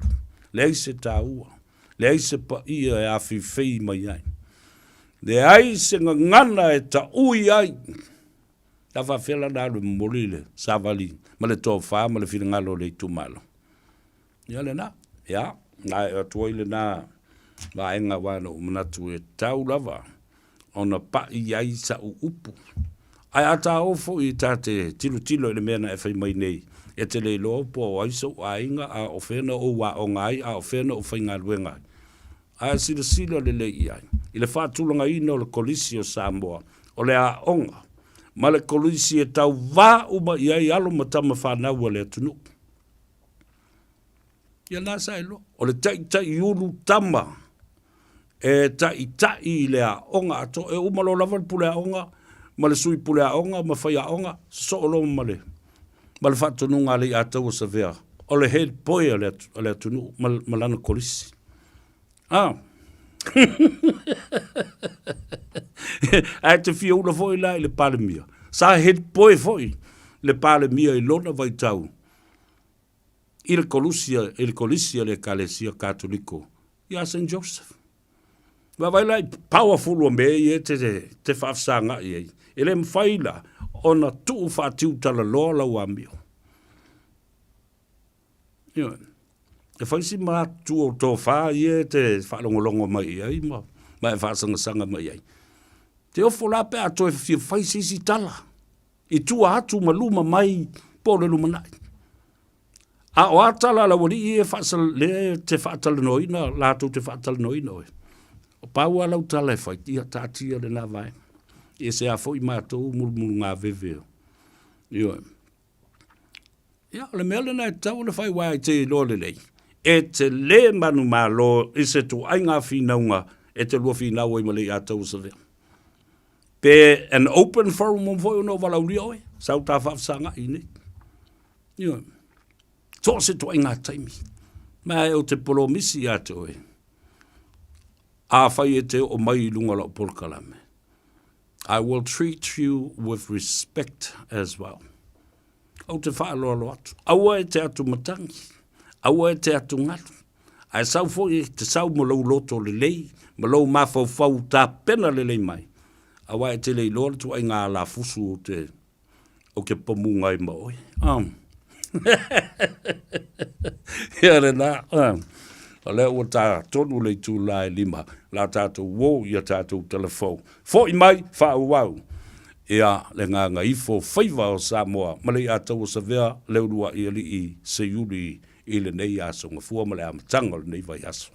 leai se taua, leai se paia e afifei mai ai. Leai se gagana e taui ai. Ta faafefea la na alu e momoli le savali ma le tofa ma le finagalo o le itumalo. Ia lena, ia, na e atu ai lena vaega aua na ou manatu e tau lava ona paʻi ai saʻu upu. Ae a ta o foi ta te tilotilo i le mea na e fai mai nei, e te le iloa po o ai sou aiga, a o fea na ou aoga ai, a o fea na ou faigaluega ai. Ae silasila lelei i ai, i le faatulagaina o le Kolisi o Samoa, o le aoga ma le Kolisi e tauvā uma i ai alo ma tama fanau a le atunuu. Ia lena sa iloa. O le taitaiulu tama e taitai i le aoga atoa. E uma loa lava le pule aoga ma le sui pule aoga ma faiaoga, sosoo loa ma le, ma le faatonuga a Leiataua Savea, o le head boy a le, a le atunuu ma, ma lana kolisi. Ah. Ae te fia ula foi la i le Palemia. Sa head boy foi le Palemia i lona vaitau i le kolusia, i le kolisi a le Ekalesia Katoliko iā Saint Joseph. Vaavaai la i powerful ua mea ia e te, te faafesagai ai. E le mafai la ona tuu faatiutalaloa lau amio. Ioe. E fai si matutua o tofa ia e te faalogologo mai i ai ma, ma e faasagasanga mai i ai. Te ofo la pe a toe fia fai se isi tala. I tua atu ma luma mai po o le lumanai. A o a tala a le aualii ia e faasal, lea e te faatalanoaina, latou te faatalanoaina oe. O pau a lau tala e fai, ia taatia lena vaega. E ese a foi matou mulumulugaveve o. Ioe. Ia, o le mea lena e tatau ona fai aua e te iloa lelei, e te lē manumalo i se tuaiga finauga e te lua finau ai ma Leiataua Savea. Pe an open forum foi ona o valaulia oe, sau ta faafesagai i nei. Ioe. So o se tuaiga taimi. Ma e o te polomisi ia te oe, afai e te oo mai i luga o lau polokalame, I will treat you with respect as well. Ou te faaaloalo atu. Aua e te atu matangi, aua e te atu galu, ae sau foi e te sau ma lou loto lelei, ma lou mafaufau tapena lelei mai, aua e te le iloa le tuaiga alafusu o te ou te pamuga ai ma oe. Um. Ia lena, um. O lea ua tā tonu le itulā e lima, la tātou uō i a tātou telefou. Foʻi mai, faaauau. Ia, le gagaifo faiva o Samoa, ma le Iataua Savea, le uluaʻi alii Seiuli i lenei aso gafua ma le amataga o lenei vaiaso.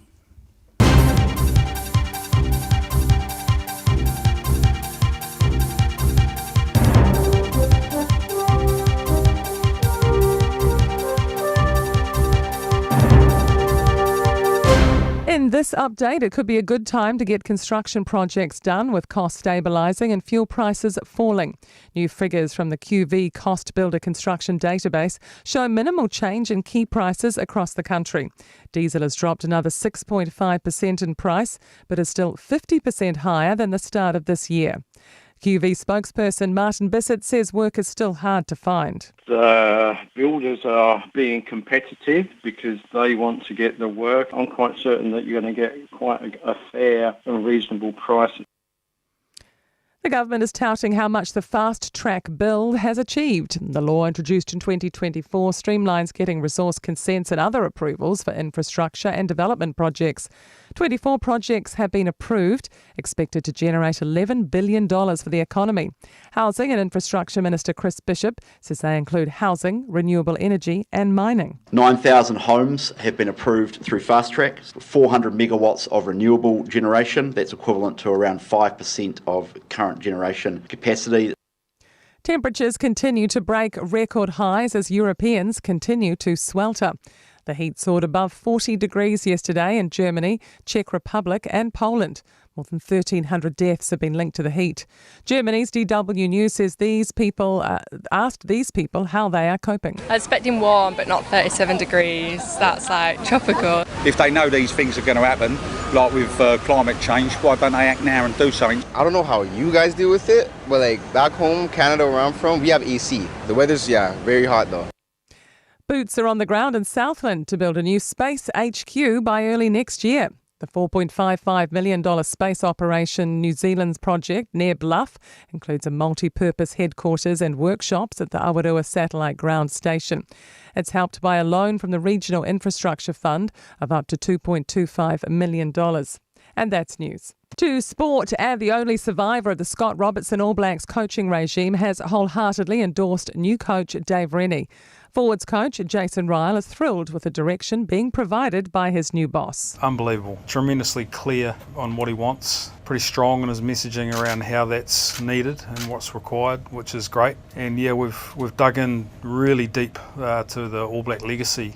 In this update, it could be a good time to get construction projects done with costs stabilising and fuel prices falling. New figures from the QV Cost Builder Construction Database show minimal change in key prices across the country. Diesel has dropped another 6.5% in price, but is still 50% higher than the start of this year. QV spokesperson Martin Bissett says work is still hard to find. The builders are being competitive because they want to get the work. I'm quite certain that you're going to get quite a, a fair and reasonable price. The government is touting how much the fast track bill has achieved. The law introduced in 2024 streamlines getting resource consents and other approvals for infrastructure and development projects. 24 projects have been approved, expected to generate $11 billion for the economy. Housing and Infrastructure Minister Chris Bishop says they include housing, renewable energy, and mining. 9,000 homes have been approved through Fast Track, 400 megawatts of renewable generation. That's equivalent to around 5% of current generation capacity. Temperatures continue to break record highs as Europeans continue to swelter. The heat soared above 40 degrees yesterday in Germany, Czech Republic, and Poland. More than 1,300 deaths have been linked to the heat. Germany's DW News says these people uh, asked these people how they are coping. I was expecting warm, but not 37 degrees. That's like tropical. If they know these things are going to happen, like with uh, climate change, why don't they act now and do something? I don't know how you guys deal with it, but like back home, Canada, where I'm from, we have AC. The weather's, yeah, very hot though. Boots are on the ground in Southland to build a new space HQ by early next year. The $4.55 million Space Operation New Zealand's project near Bluff includes a multi purpose headquarters and workshops at the Awarua Satellite Ground Station. It's helped by a loan from the Regional Infrastructure Fund of up to $2.25 million. And that's news. To sport, and the only survivor of the Scott Robertson All Blacks coaching regime has wholeheartedly endorsed new coach Dave Rennie. Forwards coach Jason Ryle is thrilled with the direction being provided by his new boss. Unbelievable. Tremendously clear on what he wants, pretty strong in his messaging around how that's needed and what's required, which is great. And yeah, we've, we've dug in really deep uh, to the All Black legacy.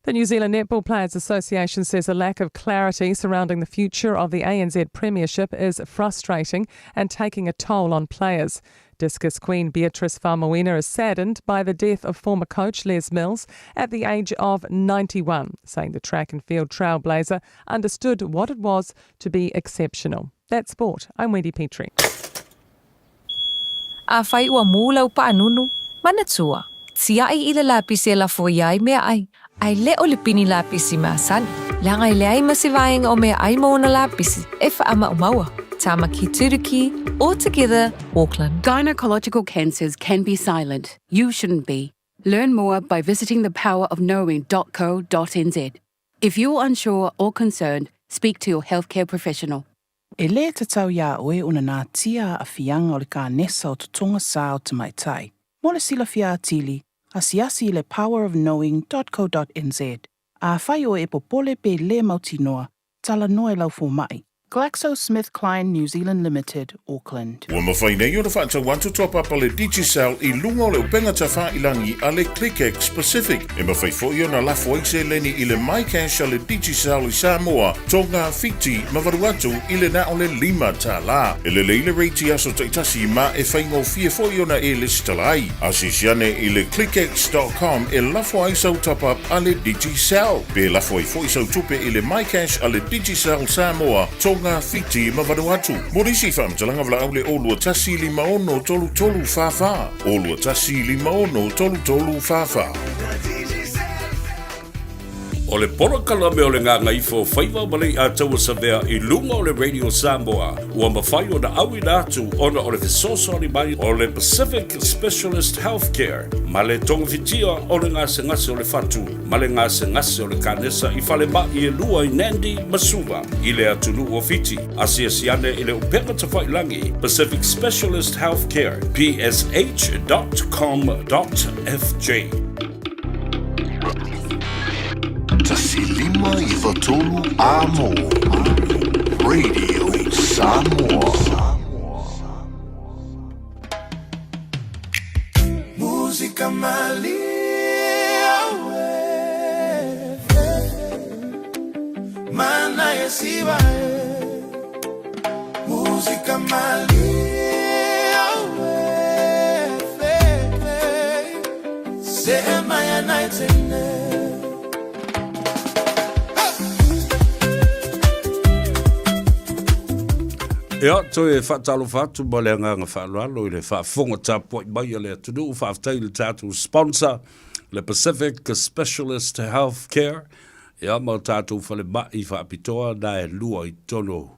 The New Zealand Netball Players Association says a lack of clarity surrounding the future of the ANZ Premiership is frustrating and taking a toll on players. Discus Queen Beatrice Faumuina is saddened by the death of former coach Les Mills at the age of 91, saying the track and field trailblazer understood what it was to be exceptional. That's sport. I'm Wendy Petrie. Afai ua mū lau paanunu, manatua, tiaʻi i le lapisi e lafo ia ai meaʻai, ae le o le pini lapisi masani, leaga e leai ma se vaega o meaʻai ma ona lapisi e faamaumau'a. Tāmaki Turuki, All Together, Auckland. Gynecological cancers can be silent. You shouldn't be. Learn more by visiting thepowerofknowing.co.nz. If you're unsure or concerned, speak to your healthcare professional. E lē tatau iā oe ona natia aafiaga o le kanesa o totoga sā o tamaitai. Mo le silafia atili, asiasi i le powerofknowing dot co dot nz. Afai oe e popole pe lē mautinoa, talanoa i lau fomaʻi. GlaxoSmithKline New Zealand Limited, Auckland. Ua mafai nei ona faatau atu toa papa le Digicel i luga o le upega tafailangi a le ClickX Pacific. E mafai foi ona lafo ai seleni i le MyCash a le Digicel i Samoa, Tonga, Fiti ma Vanuatu i le na o le $5. E lelei le rate i aso taitasi ma e faigofie foi ona e lesitala ai. Asiasi ane i le clickx dot com e lafo ai sau top up a le Digicel. Pe lafo ai foi sau tupe i le MyCash a le Digicel Samoa, Tonga, Fiti ma Vanuatu. Mo nisi faamatalaga valaau le 021 56 33 44, 021 56 33 44. O le polokalame o le Gagaifo Faiva ma Leiataua Savea i luga o le Radio Samoa ua mafai ona auina atu ona o le fesoasoani mai o le Pacific Specialist Healthcare ma le togafitia o le gasegase o le fatu ma le gasegase o le kanesa i falemai e lua i Nandi ma Suva i le atunuu o Fiti. Asiasi ane i le upega tafailangi Pacific Specialist Healthcare, psh.com.fj. 1593 Amo Radio Samoa. Musika malia Mana e Musika malia Sema ya naitene. Ia, toe faatalofa atu ma le agaga faaaloalo i le faafofoga tapuai mai a le atunuu. Faafetai i le tatou sponsor, le Pacific Specialist Healthcare, ia ma o tatou falemai faapitoa na e lua i totonu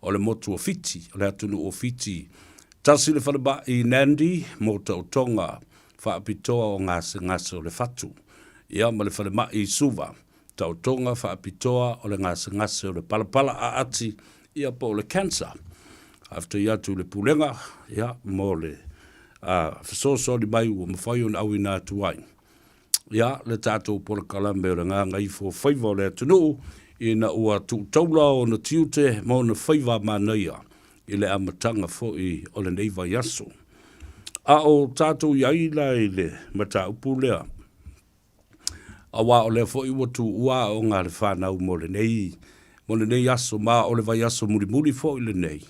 o le motu o Fiti, o le atunuu o Fiti. Tasi le falemai i Nandi mo taotoga faapitoa o gasegase o le fatu, ia ma le falemai i Suva, taotoga faapitoa o le gasegase o le palapala aati, ia po o le cancer. Faafetai atu i le Pulega, ia, mo le fesoasoani mai ua mafai ona auina atu ai, ia, le tatou polokalame o le gagaifo faiva o le atunuu, ina ua tuutaula ona tiute ma ona faiva manaia i le amataga foi o lenei vaiaso. A o tatou i ai la i le mataupu lea, aua o lea foi ua tuua aoga a le fanau mo lenei, mo lenei aso, ma o le vaiaso mulimuli foi lenei,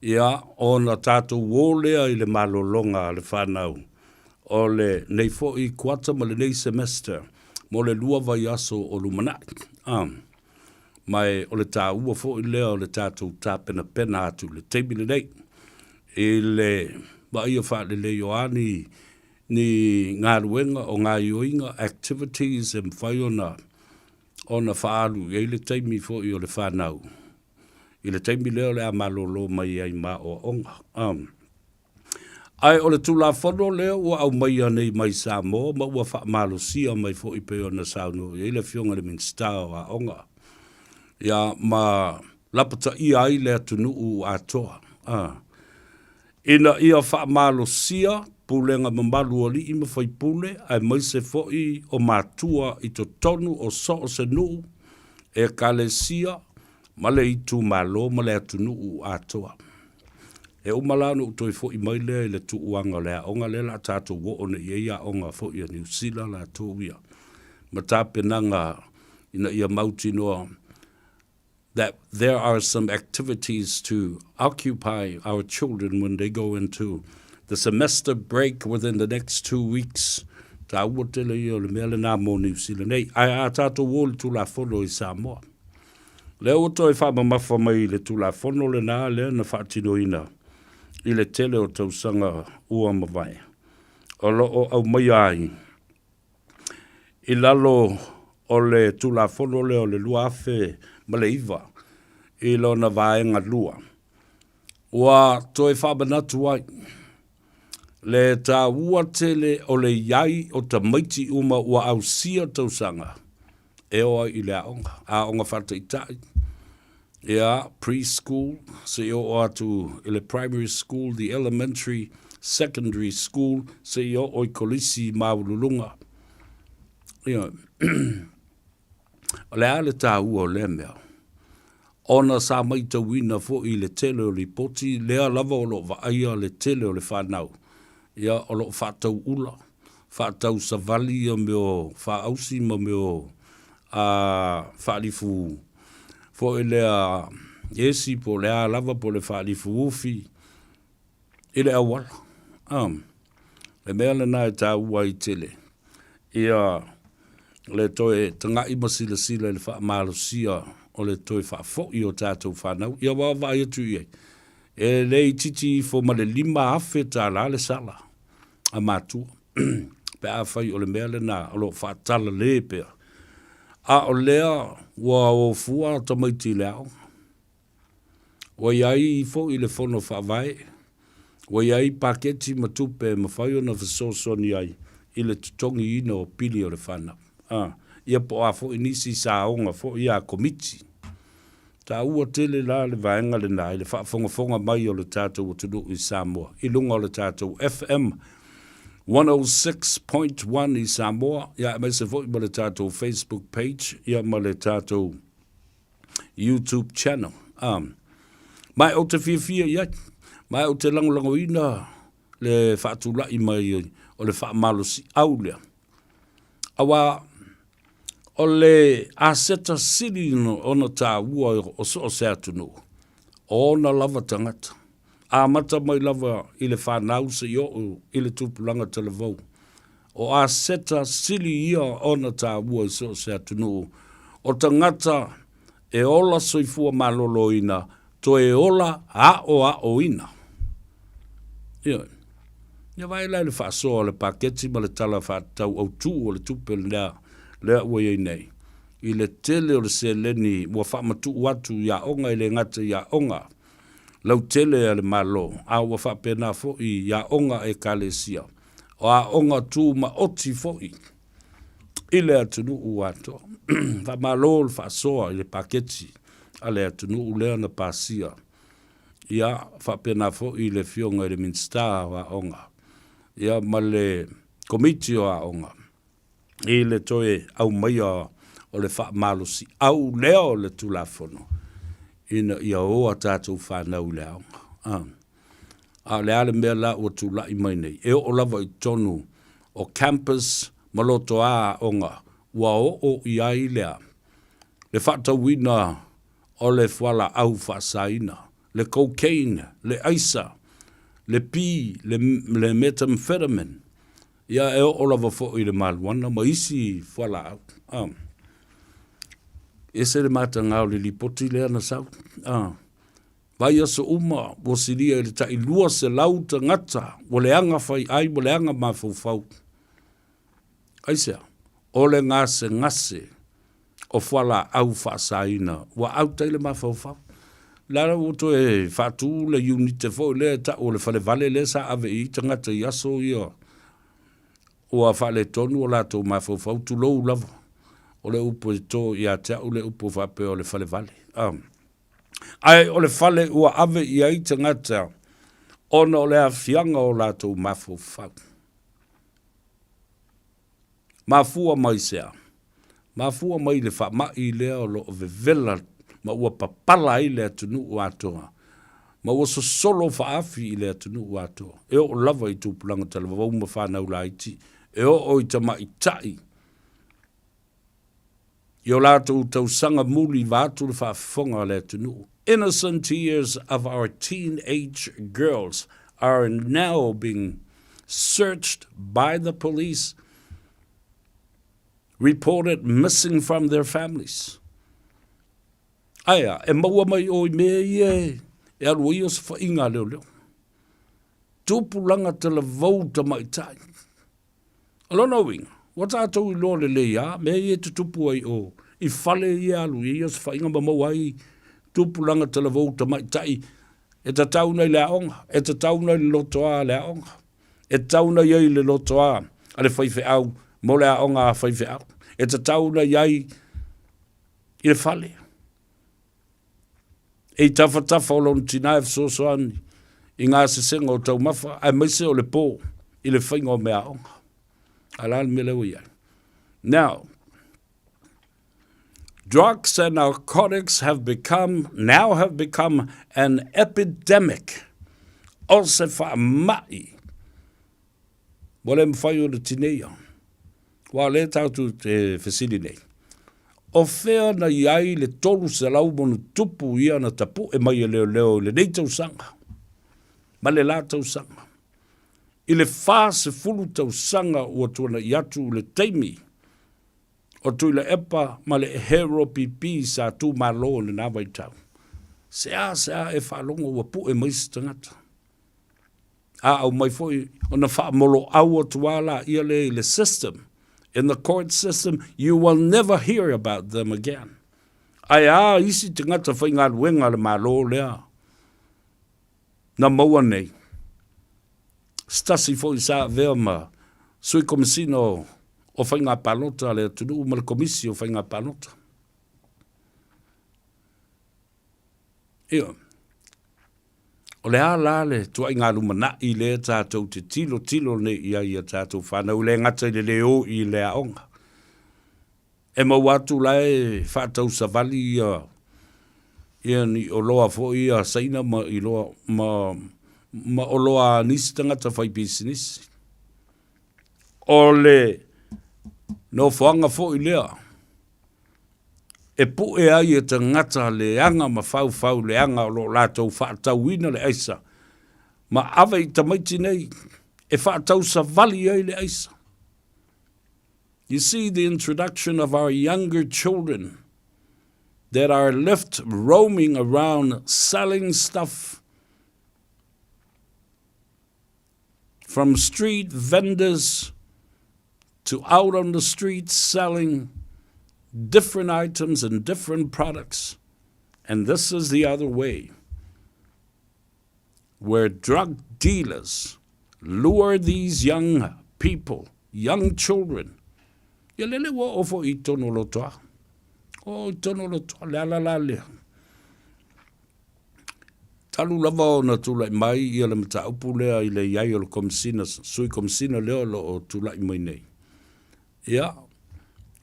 ia, ona tatou o lea i le malologa a le fanau o lenei foi kuata ma lenei semester mo le lua vaiaso o lumanai. Ah. Ma e o le taua foi lea o le tatou tapenapena atu i le taimi lenei i le vaaia faalelei o a ni ni galuega o gaioiga, activities, e mafai ona ona faaalu i ai le taimi foi o le fanau i le taimi lea o le a malolo mai ai ma aoaoga. Um. Ae o le Tulafono lea ua aumaia nei mai Samoa ma ua faamalosia mai foi pei ona saunoa i ai le Afioga i le Minisita o Aoga, ia, ma lapataia ai le atunuu atoa, a, ina ia faamalosia pulega mamalu o alii ma faipule aemaise foi o matua i totonu o so o se nuu, ekalesia ma le itumalo ma le atunuu atoa. E uma la ona ou toe foi mai lea i le tuuaga o le aoga lea o le a tatou oo nei i ai aoga foi a Niu Sila latou ia ma tapenaga ina ia mautinoa that there are some activities to occupy our children when they go into the semester break within the next 2 weeks. Taua tele ia o le mea lena mo Niu Sila nei. Ae a tatou o i le Tulafono i Samoa, Lea ua toe faamamafa mai i le Tulafono lena lea na faatinoina i le tele o tausaga ua mavae, o lo o aumaia ai i lalo o le Tulafono lea o le 2009 i lona vaega 2, ua toe faamanatu ai le taua tele o le i ai o tamaiti uma ua ausia tausaga e o ai i le aoga, aoga faataitai, ia, pre-school, seia oo atu i le primary school, the elementary, secondary school, seia oo i kolisi maualuluga. Ia, o le a le taua o lea mea? Ona sa maitauina foi i le tele o lipoti, lea lava o lo o vaaia le tele o le fanau, ia, o lo o faatau ula, faatau savali ia mea o faausi ma mea o a faalifu foi lea esi po o le a lava po o le faalifu ufi i le auala. A, le mea lena e taua ai tele ia le toe taga'i ma silasila i le faamalosia o le toe faafoi o tatou fanau. Ia ua vaai atu i ai, e le itiiti ifo ma le $5,000 le sala a matua pe afai o le mea lena o lo o faatalale pea. A o lea ua o fua tamaiti i le aoga. Ua i ai foi le Fono Faavae, ua i ai paketi ma tupe e mafai ona fesoasoani ai i le totogiina o pili o le fanau. A, ia po o a foi nisi saoga foi a Komiti. Taua tele la le vaega lena i le faafogafoga mai o le tatou atunuu i Samoa i luga o le tatou FM 106.1 i Samoa, ia aemaise foi ma le tatou Facebook page ia ma le tatou YouTube channel. Ma ou te fiafia i ai, ma ou te lagolagoina le faatulai mai o le faamalosiau lea. Aua o le aseta sili ona taua o so o se atunuu, o ona lava tagata. Amata mai lava i le fanau seia oo i le tupulaga talavou. O aseta sili ia ona taua i so o se atunuu, o tagata e ola soifua maloloina, toe ola aoaoina. Ioe. Ia vaai la i le faasoa o le paketi ma le Tala Faatatau Autu o le Tupe lea, lea ua i ai nei, i le tele o le seleni ua faamatuu atu i aoga e le gata i aoga lautele a le Malo, a ua faapena foi i aoga a Ekalesia, o aoga tumaoti foi i le atunuu atoa. Faamalo le faasoa i le paketi a le atunuu lea na pasia. Ia, faapena foi le Afioga i le Minisita o Aoga, ia ma le Komiti o Aoga i le toe aumaia o le faamalosiau lea o le Tulafono ina ia o a tatou fanau i le aoga. A. A o le a le mea la ua tulai mai nei? E oo lava i totonu o campus ma lotoa aoga ua oo i ai le a? Le faatauina o le fualaau faasaina, le cocaine, le aisa, le pi, le, le methamphetamine, ia e oo lava foi i le maluana ma isi fualaau. Ah. Ese le mataga o le lipoti lea na sau. Ah. Vaiaso uma ua silia i le tai 200 tagata ua leaga faiai ua leaga mafaufau. Aisea? O le gasegase o fualaau faasaina ua auta i le mafaufau. La ua toe faatu le unite foi lea e tau o le falevale lea sa ave i ai tagata i aso ia ua faaletonu o latou mafaufau, tulou lava. O le upu e to ia te au le upu faapea o le falevale. Ae o le fale ua ave i ai tagata ona o le aafiaga o latou mafaufau. Mafua mai se a? Mafua mai i le faamai lea o lo o vevela ma ua papala ai le atunuu atoa, ma ua sosolo faaafi i le atunuu atoa, e oo lava i tupulaga talavavau ma fanau laiti, e oo i tamaitai i o latou tausaga muli vaeatu le faafofoga a le atunuu. Innocent years of our teenage girls are now being searched by the police, reported missing from their families. Aea, e maua mai o i mea ia e alu ai osofaiga a leoleo. Tupulaga talavou tamaitai. O lona uiga, ua tatou iloa lelei lava mea ia e tutupu ai o i fale ia e alu i ai osofaiga ma maua ai tupulaga talavou tamaitai e tatau ona i le aoga, e tatau ona i le lotoa a le aoga, e tatau ona i ai i le lotoa a le faifeau mo le aoga a faifeau, e tatau ona i ai i le fale. E i tafatafa o lona tina e fesoasoani i gasesega o taumafa aemaise o le po i le faiga o meaaoga. A o le a le mea lea ua i ai? Now, Drugs and narcotics have become, now have become an epidemic. O se faama'i ua le mafai ona tineia. Aua o lea tatou te fesili nei, o fea na i ai le 300 ma ona tupu ia na tapu'e mai e leoleo i lenei tausaga ma le la tausaga? I le 40 tausaga ua tuana'i atu i le taimi o Tuilaepa ma le Hero PP sa tu malo i lena vaitau. Seasea e faalogo ua pu'e mai se tagata. A aumai foi ona faamoloau atu lava laia lea i le system, in the court system, you will never hear about them again. Ae a isi tagata faigaluega a le Malo lea na maua nei? Se tasi foi sa avea ma Sui Komesina o Faiga Palota a le atunuu ma le Komisi o Faiga Palota. Ioe. O le a la le tuaiga lumanai lea tatou te tilotilo nei i ai i a tatou fanau, e le gata i le le o i le aoga. E maua atu la e faatau savali ia ia ni oloa foi ia Saina ma iloa ma ma oloa a nisi tagata fai pisinisi. O le nofoaga foi lea e pu'e ai e tagata leaga ma faufau leaga o lo o latou faatauina le aisa ma ave i tamaiti nei e faatau savali ai le aisa. You see the introduction of our younger children that are left roaming around selling stuff from street vendors to out on the streets selling different items and different products. And this is the other way where drug dealers lure these young people, young children. Ia lele ua oo foi i tonu o Lotoa. O i tonu o Lotoa, le ala la lea. Talu lava ona tulai mai ia le mataupu lea i le i ai o le Komesina, Sui Komesina lea o lo o tulai mai nei. Ia,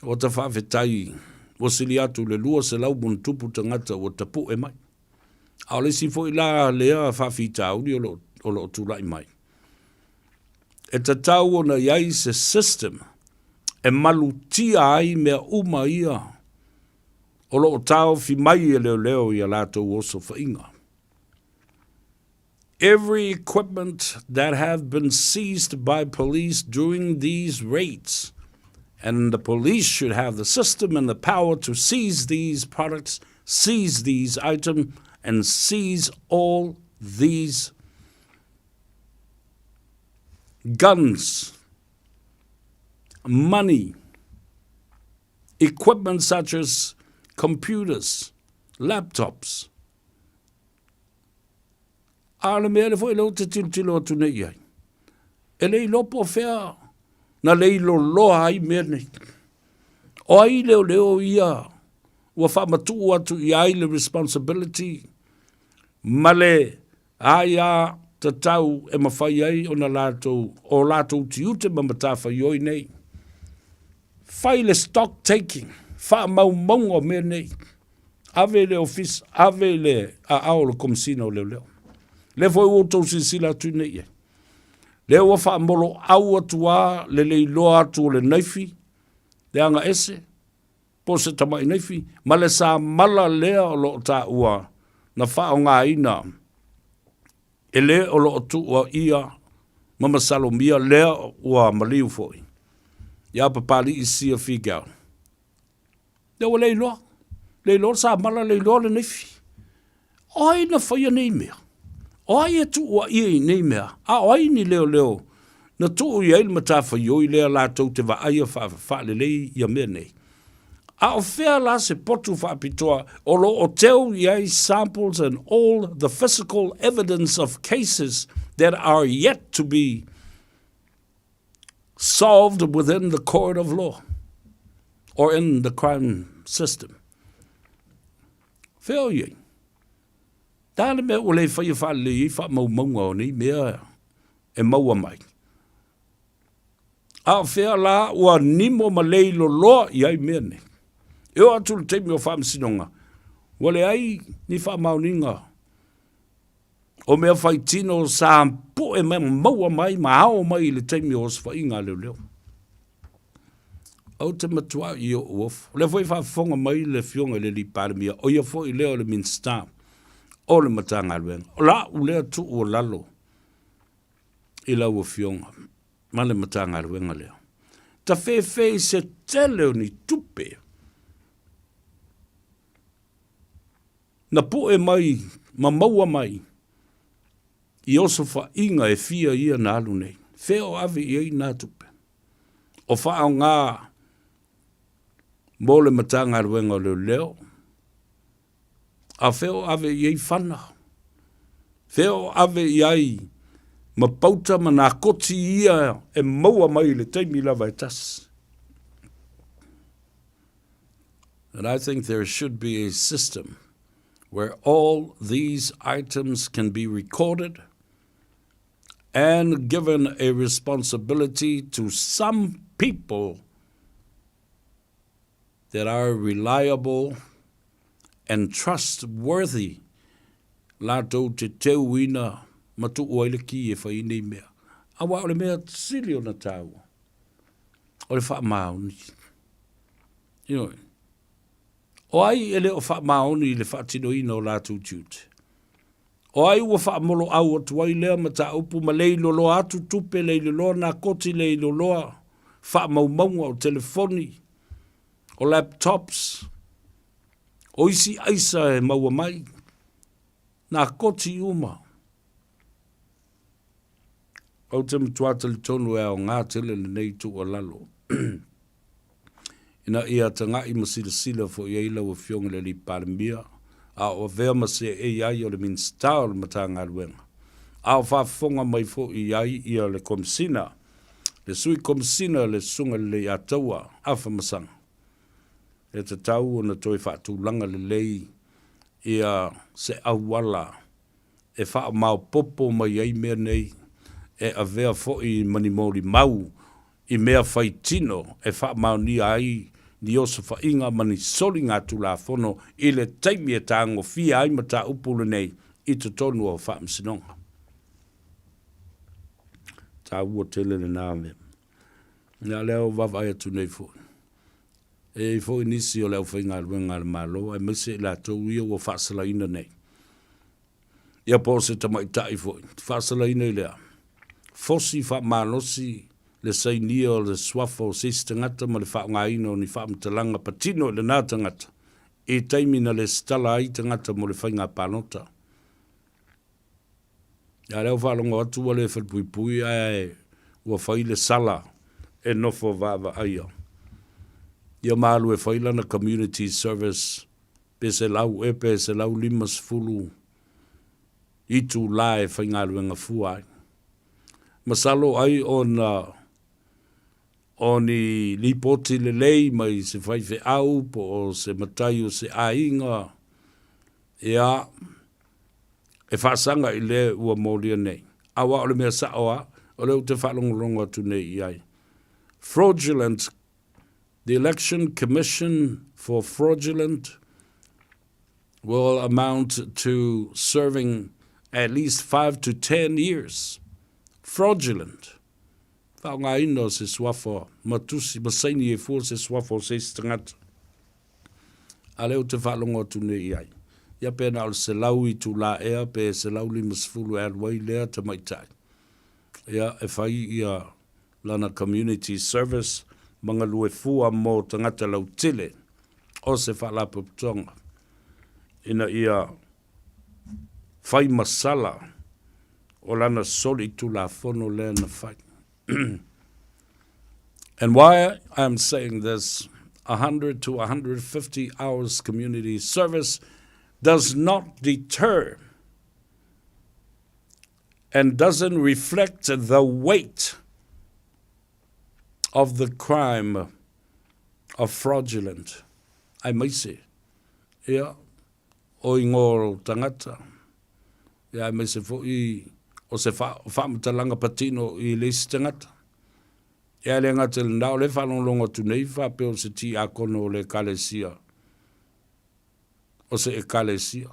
ua ta faafetai ua sili atu i le 200 ma ona tupu tagata ua tapu'e mai. A o le isi foi la lea faafitauli o lo o lo o tulai mai, e tatau ona i ai se system e malutia ai mea uma ia o lo o taofi mai e leoleo i a latou osofaiga. Every equipment that have been seized by police during these raids, and the police should have the system and the power to seize these products, seize these items, and seize all these guns, money, equipment such as computers, laptops. A o le mea lea foi lea ou te tilotilo atu nei i ai, e le iloa po o fea na leiloloa ai mea nei. O ai leoleo ia ua faamatuu atu i ai le responsibility ma le aia tatau e mafai ai ona latou, o latou tiute ma matafaioi nei. Fai le stock taking, faamaumauga o mea nei. Ave i le ofisa, ave i le aao o le Komesina o Leoleo. Lea foi ua outou silasila atu nei i ai. Lea ua faamoloau atu lava le leiloa atu o le naifi, le aga ese, po o se tamai naifi, ma le samala lea o lo o taua na faaaogaina e le o lo o tuuaia ma masalomia lea ua maliu foi ia Papali'i Sia Figau. Lea ua leiloa, leiloa le samala, leiloa le naifi. O ai na faia nei mea? O ai e tuuaia i nei mea? A o ai ni leoleo na tuu i ai le matafaioi lea latou te vaaia faalelei ia mea nei? A o fea la se potu faapitoa o lo o teu i ai samples and all the physical evidence of cases that are yet to be solved within the court of law or in the crime system? Fea o i ai? Tā le mea ua le faia faalelei ai faamaumauga o nei mea e maua mai. A o fea la ua nimo ma leiloloa i ai mea nei. E oo atu i le taimi o faamasinoga, ua leai ni faamaoniga o mea faitino sa poe mai ma maua mai ma ao mai i le taimi o osofaiga a leoleo. Ou te matua i ou ofo. O lea foi e faafofoga mai le Afioga i le Alii Palemia, o ia foi lea o le Minisita o le Matagaluega. O la'u lea tuualalo i lau Afioga ma le Matagaluega lea. Tafefe i se tele o ni tupe na pue mai ma maua mai i osofaiga e fia ia na alu nei. Fea o ave i ai na tupe? O faaaoga mo le Matagaluega o Leoleo, a fea o ave i ai fana? Fea o ave i ai ma pauta ma nā koti ia e maua mai i le taimi lava e tasi? And I think there should be a system where all these items can be recorded and given a responsibility to some people that are reliable and trustworthy latou te teuina ma tuu ai le ki e fai ai nei mea. Aua o le mea sili ona taua, o le faamaoni. Ioe. O ai e le o faamaoni i le faatinoina o latou tiute? O ai ua faamoloau atu ai lea mataupu ma leiloloa atu tupe, leiloloa nakoti, leiloloa faamaumauga o telefoni, o laptops, o isi aisa e maua mai, nakoti uma. Ou te matua talitonu e aoga tele lenei tuualalo ina ia tagai ma silasila foi ai lau Afioga i le Alii Palemia, a o avea ma seei ai o le Minisita o le Matagaluega, a o faafofoga mai foi i ai ia le Komesina, le Sui Komesina le Susuga i le Leiataua Afa Masaga. E tatau ona toe faatulaga lelei ia se auala e faamaopoopo mai ai mea nei, e avea foi ma ni molimau i mea faitino e faamaonia ai ni osofaiga ma ni soligatulafono i le taimi e tagofia ai mataupu lenei i totonu o Faamasinoga. Taua tele lena mea. Ia lea ua vaavaai atu nei foi. E i ai foi nisi o le aufaigaluega a le Malo aemaise i latou ia ua faasalaina nei. Ia po o se tamaitai foi, faasalaina i le a? Fosi faamalosi le sainia o le suafa o se isi tagata ma le faaaogaina o ni faamatalaga patino i lena tagata i taimi na lesitala ai tagata mo le faiga palota. A lea ua faalogo atu ua le falepuipui ae ua fai le sala e nofo vaavaaia. Ia ma alu e fai lana community service pe 100 ea pe 150 itulā e faigaluega fua ai. Masalo ai ona o ni lipoti lelei mai se faifeau po o se matai o se aiga, ia, e faasaga i le ua molia nei. Aua o le mea sa'o a, o lea ou te faalogologo atu nei i ai. Fraudulent, the Election Commission for fraudulent will amount to serving at least 5 to 10 years. Fraudulent. Faaaogaina o se suafa ma tusi ma saini e fua se suafa o se isi tagata. A lea ou te faalogo atu nei i ai. Ia pe na o le 100 itulā ea pe 150 e alu ai lea tamaitai. Ia e fai ia lana community service ma galue fua mo tagata lautele o se faalapotopotoga ina ia fai masala o lana solitulafono lea na fai. And why I am saying this, 100 to 150 hours community service does not deter and doesn't reflect the weight of the crime of fraudulent. Aemaise, ia, o ingoa o tagata, ia aemaise foi o se faamatalaga patino i le isi tagata. Ia e le gata i lena, o lea e faalogologo atu nei faapea o se tiakono o le Ekalesia. o se Ekalesia.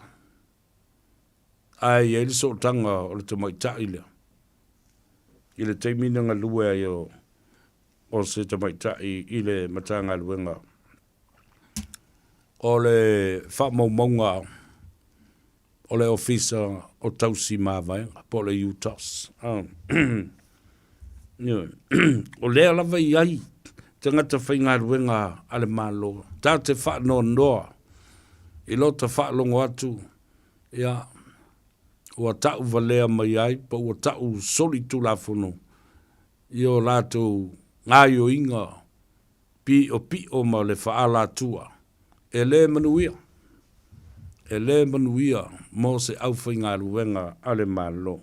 Ae i ai le sootaga o le tamaitai lea i le taimi na galue ai o, o se tamaitai i le Matagaluega o le Faamaumauga o le Ofisa o Tausi Mavaega po o le UTOS. O lea lava e i ai tagata faigaluega a le Malo ta te faanoanoa i lota faalogo atu, ia, ua tau valea mai ai po ua tau solitulafono i o latou gaoioiga piʻopiʻo ma le faaalatua, e le manuia, e le manuia mo se aufaigaluega a le Malo.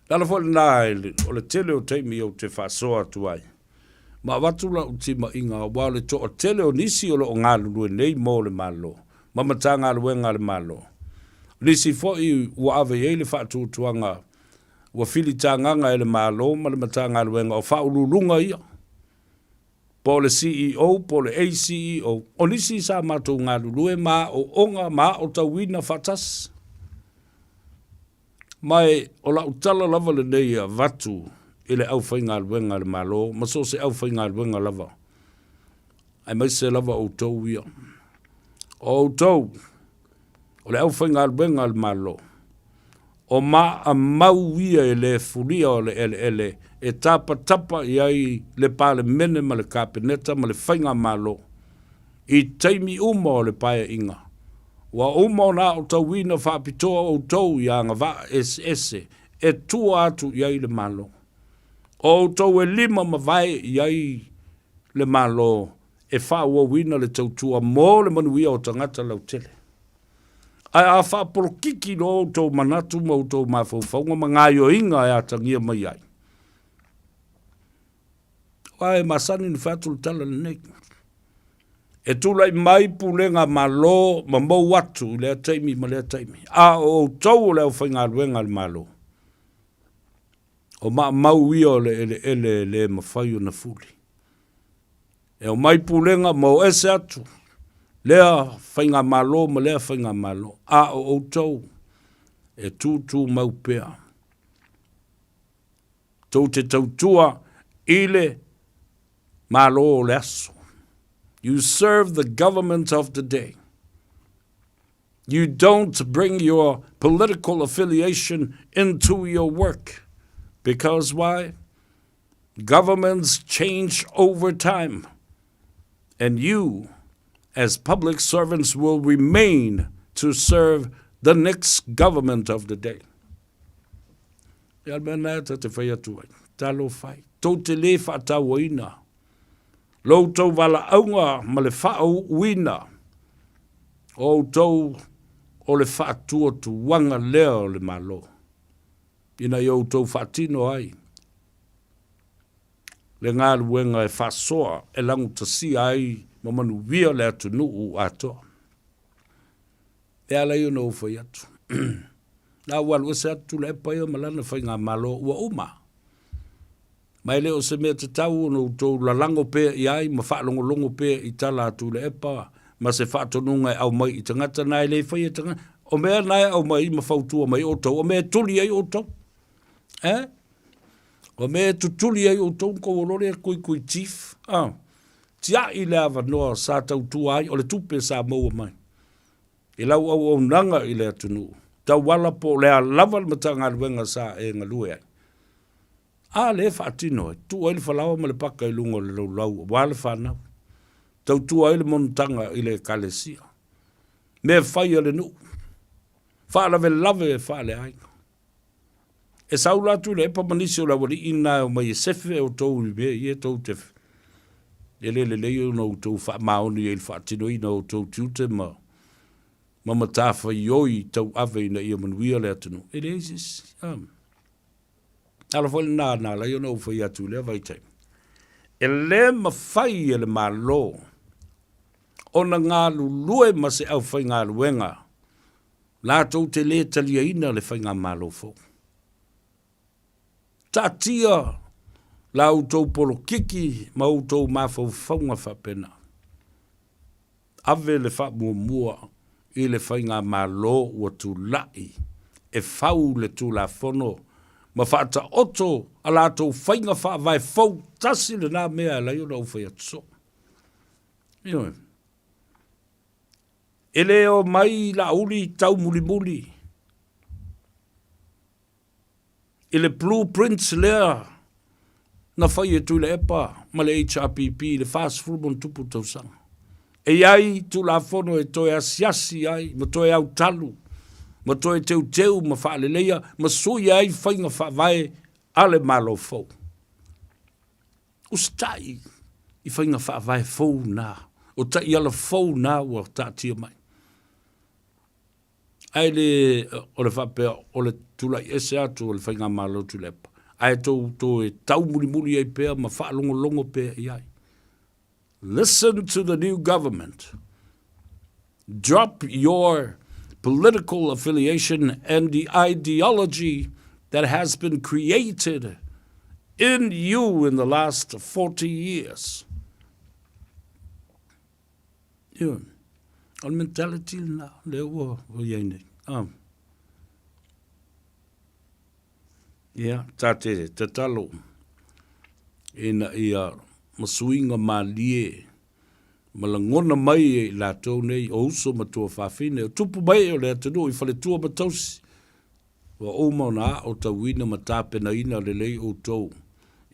Le ala foi lena o le tele o taimi ou te faasoa atu ai, ma avatu lau timaiga aua o le toatele o nisi o lo o galulue nei mo le Malo ma Matagaluega a le Malo. O nisi foi ua ave i ai le faatuatuaga ua filitagaga e le Malo ma le Matagaluega o Faauluuluga ia, po o le CEO po o le ACEO, o nisi sa matou galulue ma aooga ma aotauina faatasi. Ma e o lau tala lava lenei e avatu i le aufaigaluega a le Malo ma so o se aufaigaluega lava, aemaise lava outou ia. O outou, o le aufaigaluega a le Malo, o maamau ia e le fulia o le eleele e tapatapa i ai le Palemene ma le Kapeneta ma le Faigamalo i taimi uma o le Paeaiga. Ua uma ona aotauina faapitoa outou i agavaa eseese e tua atu i ai le Malo. O outou e lima mavae i ai le Malo e faaauauina le tautua mo le manuia o tagata lautele. Ae a faapolokiki loa outou manatu ma outou mafaufauga ma gaoioiga e atagia mai ai, aua e masani ona fai atu le tala lenei, e tulai mai pulega Malo ma mou atu i lea taimi ma lea taimi, a o outou o le aufaigaluega a le Malo, o maamau ia o le eleele e le mafai ona fuli. E omai pulega ma o ese atu lea faigamalo ma lea faigamalo, a o outou e tutumau pea. Tou te tautua i le Malo o le aso. You serve the government of the day. You don't bring your political affiliation into your work. Because why? Governments change over time, and you, as public servants, will remain to serve the next government of the day. Ia le mea lena ta te fai atu ai, talofa e, tou te lē faatauaina lo outou valaauga ma le faauuina o outou o le faatuatuaga lea o le Malo. ina ia outou faatino ai le galuega e faasoa e lagutasia ai ma manuia le atunuu atoa. E ala ai ona ou fai atu, la ua alu ese atu Tuilaepa ia ma lana faigamalo ua uma. Ma e le o se mea tatau ona outou lalago pea i ai ma faalogologo pea i tala a Tuilaepa ma se faatonuga e aumai i tagata na e le faia e tagata. O mea na e aumai ma fautua mai outou, o mea e tuli ai outou. Eh? O mea e tutuli ai outou na tou lole e kuikui chief. Ah. Tiai le avanoa sa tautua ai, o le tupe sa maua mai. I lau auaunaga i le atunuu, tauala po o le a lava le Matagaluega sa e galue ai. A lea e faatino ai, tuu ai le falaoa ma le paka i luga o le laulau aua le fanau, tautua ai le monotaga i le Ekalesia, mea fai a le nuu, faalavelave faaleaiga. E sau la Tuilaepa ma nisi o le aualii lena e omai e sefe outou i mea ia tou te e le lelei ona outou faamaoni ai i le faatinoina o outou tiute ma ma matafaioi tauave ina ia manuia le atunuu. E leai se isi. Ala foi lena na ala ai ona ou fai atu i lea vaitaimi, e le mafai e le Malo ona galulue ma se aufaigaluega latou te le taliaina le faigamalo fou. Taatia la outou polokiki ma outou mafaufauga faapena. Ave le faamuamua i le Faigamalo ua tulai e fau le Tulafono ma faataoto a latou faiga faavae fou, tasi lena mea e ala ai ona ou fai atu soo. Ioe. E le omai Laauli taumulimuli i le blue prints lea na fai e Tuilaepa ma le HRPP i le 40 ma tausaga. E i ai Tulafono e toe asiasi ai ma toe autalu ma toe teuteu ma faaleleia ma suia ai faiga faavae a le Malo fou. Usitai i faiga faavae fou na, o taiala fou na ua taatia mai. Ae le o le faapea o le tulai ese atu o le Faigamalo Tuilaepa, ae tou toe taumulimuli ai pea ma faalogologo pea i ai. Listen to the new government. Drop your political affiliation and the ideology that has been created in you in the last 40 years. Ioe. O le mentality lena, lea ua i ai nei. Ah. Ia, ta te tatalo ina ia masuiga malie ma lagona mai e i latou nei o uso ma tuafafine, o tupu mai o le atunuu i faletua ma tausi, Ua uma ona aotauina ma tapenaina lelei outou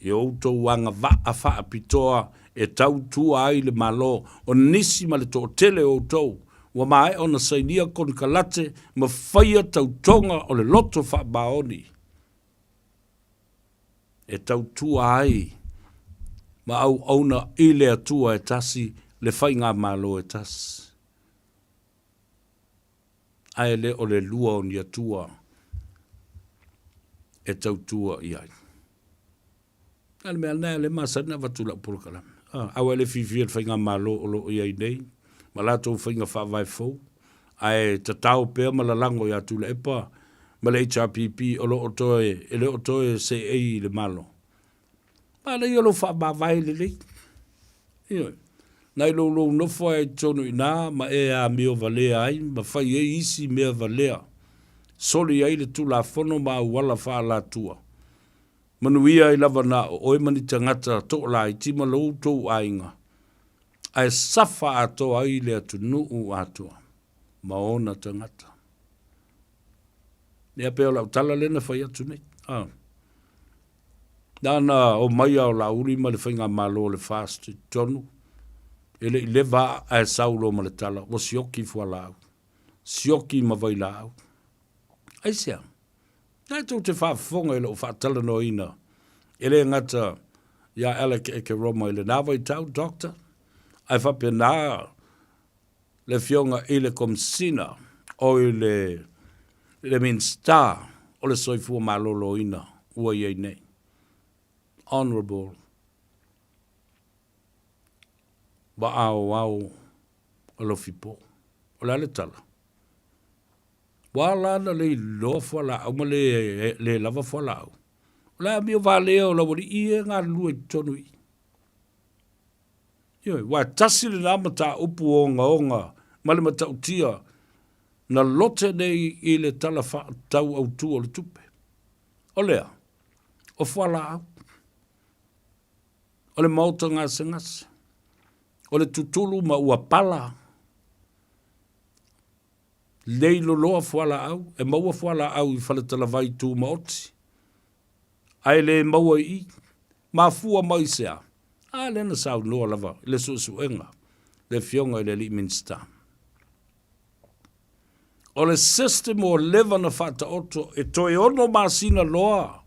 i o outou agavaa faapitoa e tautua ai le Malo o nisi ma le toatele o outou ua maea ona sainia konekarate ma faia tautoga o le loto faamaoni e tautua ai ma auauna i le Atua e tasi, le Faigamalo e tasi. Ae le o le lua o ni atua e tautua i ai. A le mea lena e le masani ona avatu i lau polokalame. Aua e le fiafia i le faigamalo o lo o i ai nei ma latou faiga faavae fou, ae tatao pea ma lalago ia Tuilaepa ma le HRPP o lo o toe, e le o toe seei i le Malo. Manaia lou faamavae lelei. Ioe. Nai lou lou nofo ai totonu i ina ma e amio valea ai ma fai ai isi mea valea, soli ai le Tulafono ma auala faaalatua. Manuia ai lava na o oe ma ni tagata toolaiti ma lou tou aiga, ae safa atoa ai le atunuu atoa ma ona tagata. Ia pei o lau tala lea na fai atu nei. Ah. Na ona omai a o Laauli ma le Faigamalo o le FAST i totonu, e le i leva ae sau loa ma le tala, ua sioki fualaau, sioki ma vailaau. Aisea? Na e tou te faafofoga i lou faatalanoaina, e le gata ia Alec Ekeroma i lena vaitau, Doctor, ae faapena le Afioga i le Komisina, o i le, le Minisita o le Soifua Maloloina ua i ai nei, Honourable Vaaoao Alofipo. O le a le tala? Ua ala ona le iloa fualaau ma le, le lava fualaau. O le amio valea o laualii ia e galulue i totonu i i. Ioe, aua e tasi lena mataupu ogaoga ma le matautia na lote nei i le Tala Faatatau Autu o le Tupe. O lea, o fualaau, o le maota gasegase, o le tutulu ma ua pala, lei loloa fualaau, e maua fualaau i faletalavai tumaoti, ae le maua i i. Mafua mai i se a? A lea na saunoa lava i le suesuega le Afioga i le Alii Minisita. O le system ua leva na faataoto e toe ono masina loa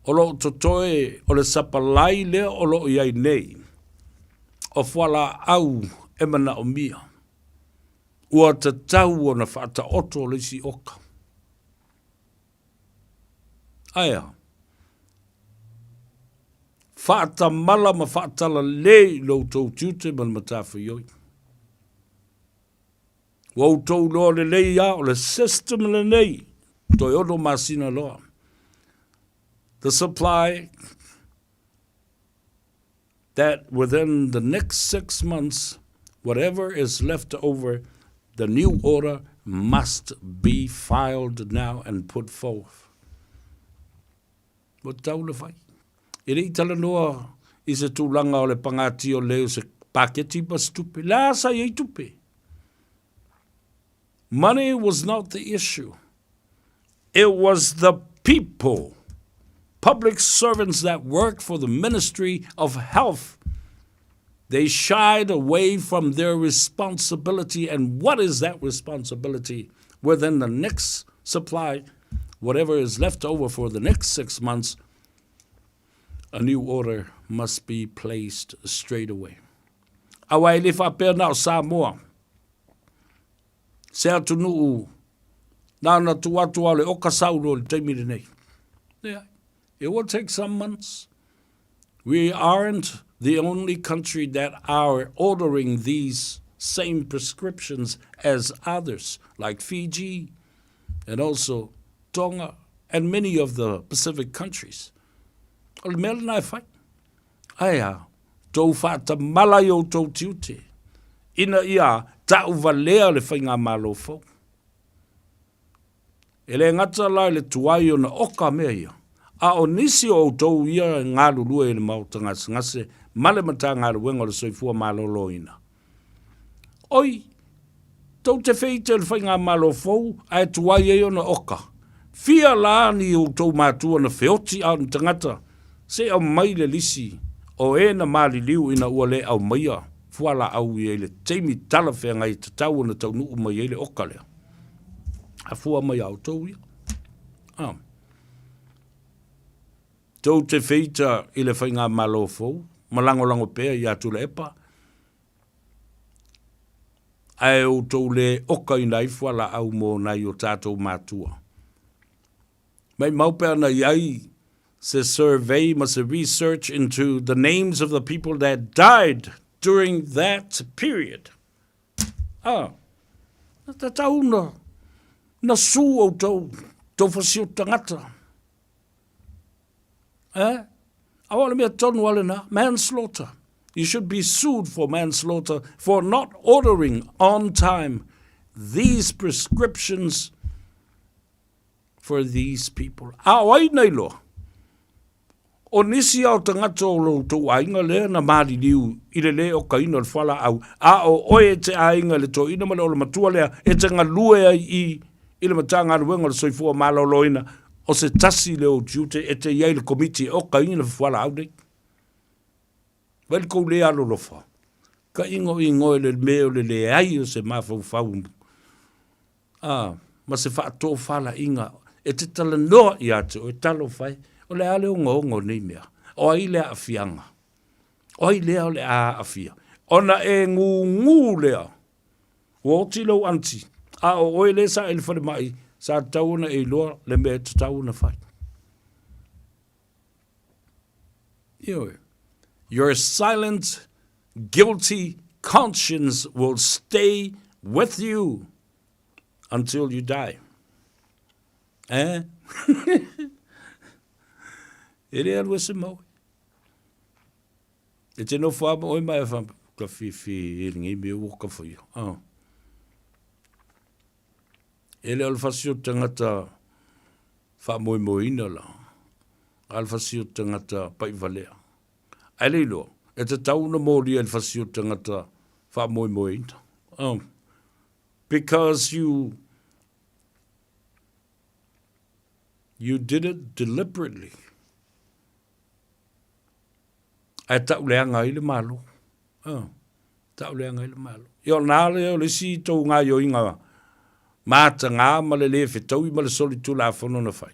o lo o totoe o le sapalai lea o lo o i ai nei o fualaau e manaomia. Ua tatau ona faataoto le isi oka. Ae a? Faatamala ma faatalalei i lo outou tiute ma le matafaioi. Ua outou iloa lelei lava o le system lenei, toe ono masina loa. The supply that within the next 6 months. Whatever is left over, the new order must be filed now and put forth. Ua tatau ona fai. E le i talanoa i se tulaga o le pagatia o le o se paketi ma se tupe. Le a sa i ai tupe? Money was not the issue. It was the people, public servants that worked for the Ministry of Health. They shied away from their responsibility. And what is that responsibility? Within the next supply, whatever is left over for the next six months, a new order must be placed straight away. Aua e le faapea na o Samoa. Se atunuu na ona tuu atu a o le oka saulo i le taimi lenei. Yeah. It will take some months. We aren't the only country that are ordering these same prescriptions as others, like Fiji and also Tonga and many of the Pacific countries. O le mea lena e fai. Ae a, tou faatamala i outou tiute, ina ia tauvalea le faigamalo fou. E le gata la i le tuai ona oka mea ia, a o nisi o outou ia e galulue i le Maota Gasegase ma le Matagaluega o le Soifua Maloloina. Oi, tou te feite i le faigamalo fou ae tuai ai ona oka. Fia la ni outou matua na feoti a o ni tagata se i aumai le lisi o e na maliliu ina ua le aumaia fualaau ia i le taimi talafeagai e tatau ona taunuu mai ai le oka lea. A fua mai a outou ia. Ah. Tou te feita i le faigamalo fou ma lagolago pea iā Tuilaepa, ae outou le okaina ai fualaau mo nai o tatou matua. Maimau pe ana i ai se survey ma se research into the names of the people that died during that period. Ah, na tatau na, na sue outou, tou fasio tagata. Eh? Aua o le mea tonu a lena, manslaughter. You should be sued for manslaughter for not ordering on time these prescriptions for these people. A o ai nei loa? O nisi ao tagata o lo tou aiga lea na maliliu i le le okaina o le fualaau, a o oe e te aiga le toeaina ma le olamatua lea e te galue ai i i le Matagaluega o le Soifua Maloloina, o se tasi lea o tiute e te i ai le Komiti e okaina le fualaau nei. Vai le kou le alolofa, ka ingoingo e le mea o le leai o se mafaufau a, ma se faatofalaiga e te talanoa ia te oe, talofa e, o le a le ogaoga o nei mea? O ai le aafiaga? O ai lea o le a aafia? Ona e gūgū lea, ua oti lou aunty, a o oe lea sa e i le falemai, sa tatau ona e iloa le mea e tatau ona fai. Ioe. Your silent, guilty conscience will stay with you until you die. Eh? e le alu ese ma oe. E te nofo a ma oe mai a ka whiwhi e lenei mea ua ka whaia. Ah. E le o le fasi o tangata faamoemoeina la, a le fasi o tagata paʻivalea. Ae le iloa, e tatau ona molia i le fasi o tagata faamoemoeina. Oh. Because you you did it deliberately. Ae tau leaga ai le Malo. Oh. Tau leaga ai le Malo. Ia o nā lea o le isi tou gaioiga matagā ma le lē fetaui ma le solitulafono na fai.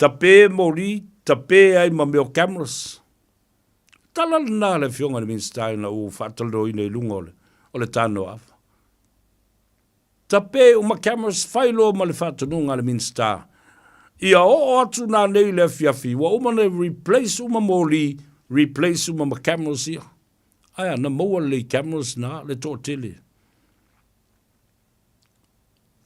Tapē moli, tapē ai ma mea o cameras. Tala lena a le Afioga i le Minisita ina ua ou faatalanoaina i luga o le, o le tānoafa. Tape uma cameras fai loa ma le faatonuga a le Minisita. Ia oo atu nanei i le afiafi ua uma ona replace uma moli, replace uma ma cameras ia. Aea, na maua lelei cameras na le toatele.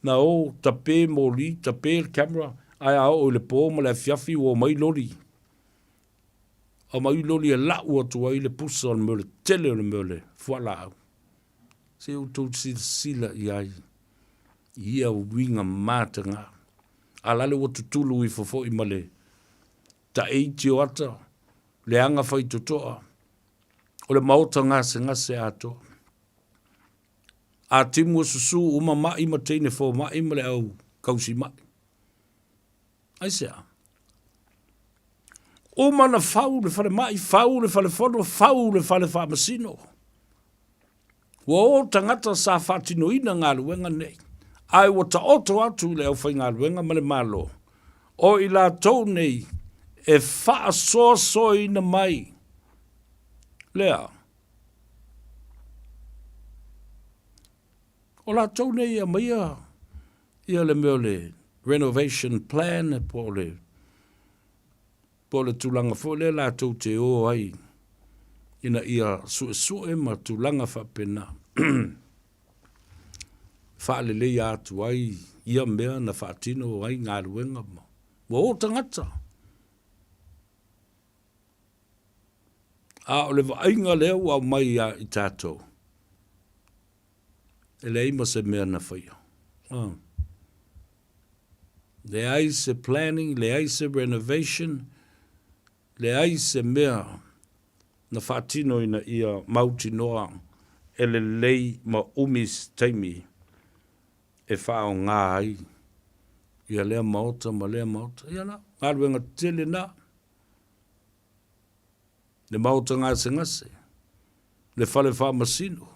Na o tape moli, tape le camera, ae a oo i le po ma le afiafi ua omai loli. Omai loli e lau atu ai le pusa o le mea o le tele o le mea o le fualaau. Se i outou silasila i ai i ia uiga mataga. A la le ua tutulu ifo foi ma le taeiti o ata, le aga faitotoa, o le maota gasegase atoa. A timu e susu uma ma'i ma teine foma'i ma le au kausi ma'i. Aisea? Uma na fau le falemai, fau le falefono, fau le fale faamasino. Ua o tagata sa faatinoina galuega nei, ae ua taoto atu i le aufaigaluega ma le Malo, o i latou nei e faasoasoaina mai lea. O latou nei e aumaia ia le mea o le renovation plan po o le po o le tulaga foi lea latou te o ai ina ia suesue ma tulaga faapena faaleleia atu ai ia mea na faatino ai galuega ma ua o tagata. A o le vaaiga lea ua aumai ia i tatou, e leai ma se mea na faia. Oh. Leai se planning, leai se renovation, leai se mea na faatino ina ia mautinoa e lelei ma umi se taimi e faaaoga ai ia lea maota ma lea maota. Ia la, galuega tetele na. Le maota gasegase, le fale faamasino,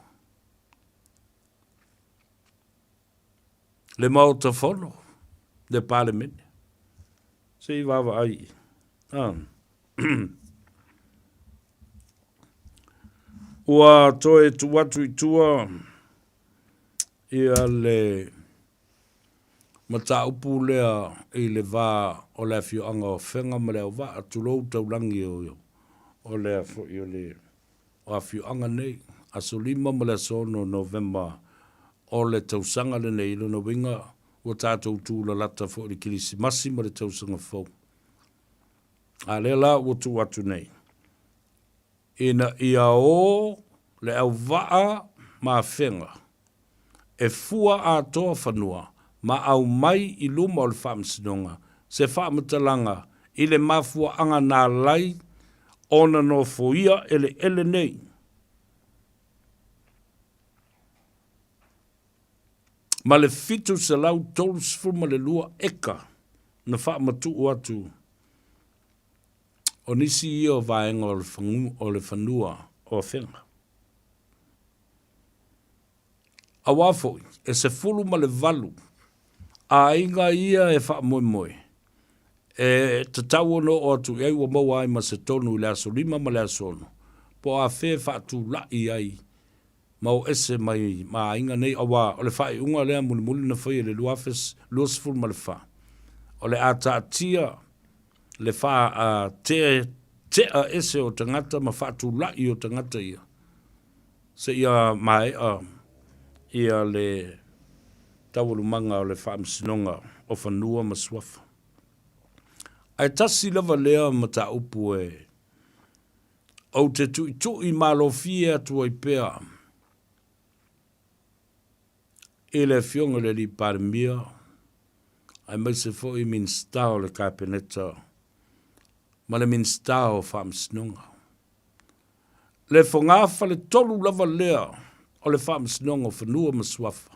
le Maota Fono, le Palemene. Se i vaavaai. Ah. Ua toe tuu atu i tua ia le mataupu lea i le va o le afioaga o Afega ma Leauvaa, tulou taulagi o, o lea foi o le o afioaga nei, aso 5 ma le aso 6 Novema o le tausaga lenei, i lona uiga ua tatou tulalata foi i le Kerisimasi ma le tausaga fou. A lea la ua tuu atu nei, ina ia o le auvaa ma Afega e fua atoa fanua ma aumai i luma o le Faamasinoga se faamatalaga i le mafuaaga na alai ona nofoia eleele nei. Ma le 732 eka na faamatuu atu o nisi ia o vaega o le fanua o Afega. Auā foi, e 18 aiga ia e faamoemoe e tatau ona oo atu i ai ua maua ai ma se tonu i le aso 5 ma le aso 6, po o afea e faatula'i ai ma o ese mai ma aiga nei, auā o le faaiuga lea mulimuli na faia i le 2024, o le a taatia le faateatea ese o tagata ma faatula'i o tagata ia. Seia maea ia le taualumaga o le Faamasinoga o Fanua ma Suafa. Ae tasi lava lea mataupu e ou te tuitui malofie atu ai pea i le Afioga i le Alii Palemia aemaise foi Minisita o le Kapeneta ma le Minisita o Faamasinoga. Le fogafaletolu lava lea o le Faamasinoga o Fanua ma Suafa,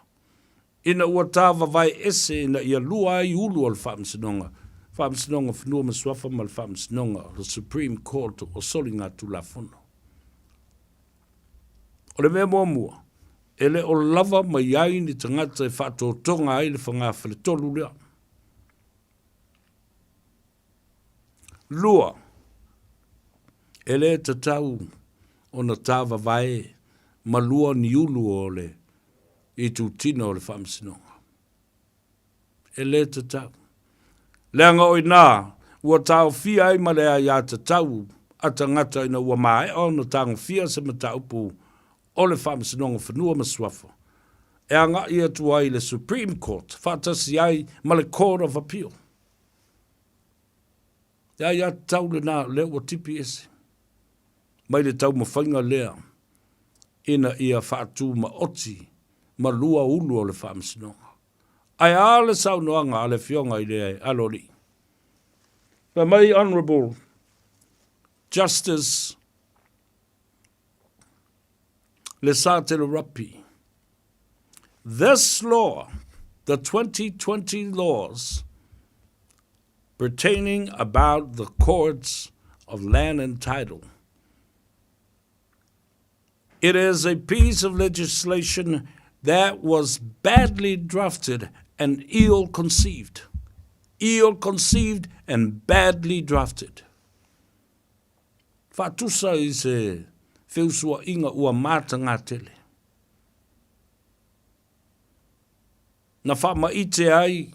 ina ua tavavae ese ina ia lua ai ulu o le Faamasinoga, Faamasinoga o Fanua ma Suafa ma le Faamasinoga o le Supreme Court o Soligatulafono. O le mea muamua, e le o lava mai ai ni tagata e faatotoga ai le fogafaletolu lea. 2, E le tatau ona tavavae ma lua ni ulu o le itutino o le faamasinoga. E le tatau. Leaga o inā ua taofia ai ma le aiatatau a tagata ina ua maea ona tagofia se mataupu o le Faamasinoga o Fanua ma Suafa e agai atu ai i le Supreme Court faatasi ai ma le Court of Appeal. Le aiatatau lena lea ua tipi ese mai le taumafaiga lea. ina ia faatumaoti ma 20 o le Faamasinoga. Ae a le saunoaga a le Afioga i le Aloalii? Fai mai Honourable Justice Lesatele Rapi, This law, the 2020 laws pertaining about the courts of land and title, It is a piece of legislation that was badly drafted and ill conceived. Ill conceived and badly drafted. Faatusa i se feusuaiga ua matagatele. Na faamaite ai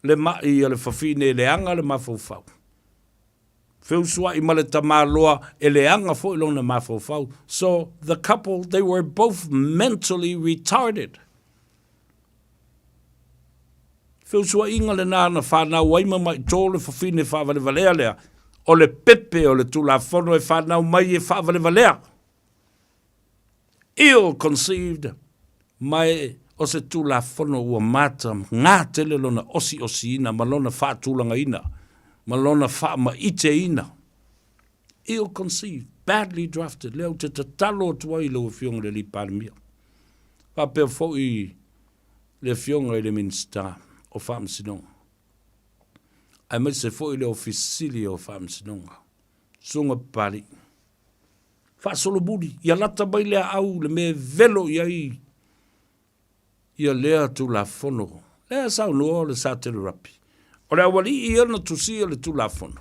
le ma'i a le fafine e leaga le mafaufau. Feusua'i ma le tamaloa e leaga foi lona mafaufau. So the couple, they were both mentally retarded. Feusua'iga lena na fanau ai ma ma'i-to le fafine faavalevalea lea, o le pepe o le Tulafono e fanau mai e faavalevalea. Ill-conceived, ma e o se Tulafono ua matagā tele lona osiosiina ma lona faatulagaina ma lona faamaiteina. Ill-conceived, badly drafted, lea ou te tatalo atu ai i lau Afioga i le Alii Palemia, faapea foi le Afioga i le Minisita o Faamasinoga, aemaise foi le Ofisa Sili o Faamasinoga, Susuga Papalii. Faasolomuli, ia lata mai le aau i le mea e velo i ai ia lea Tulafono. Lea e saunoa o le Satele Rapi. O le aualii ia na tusia le Tulafono.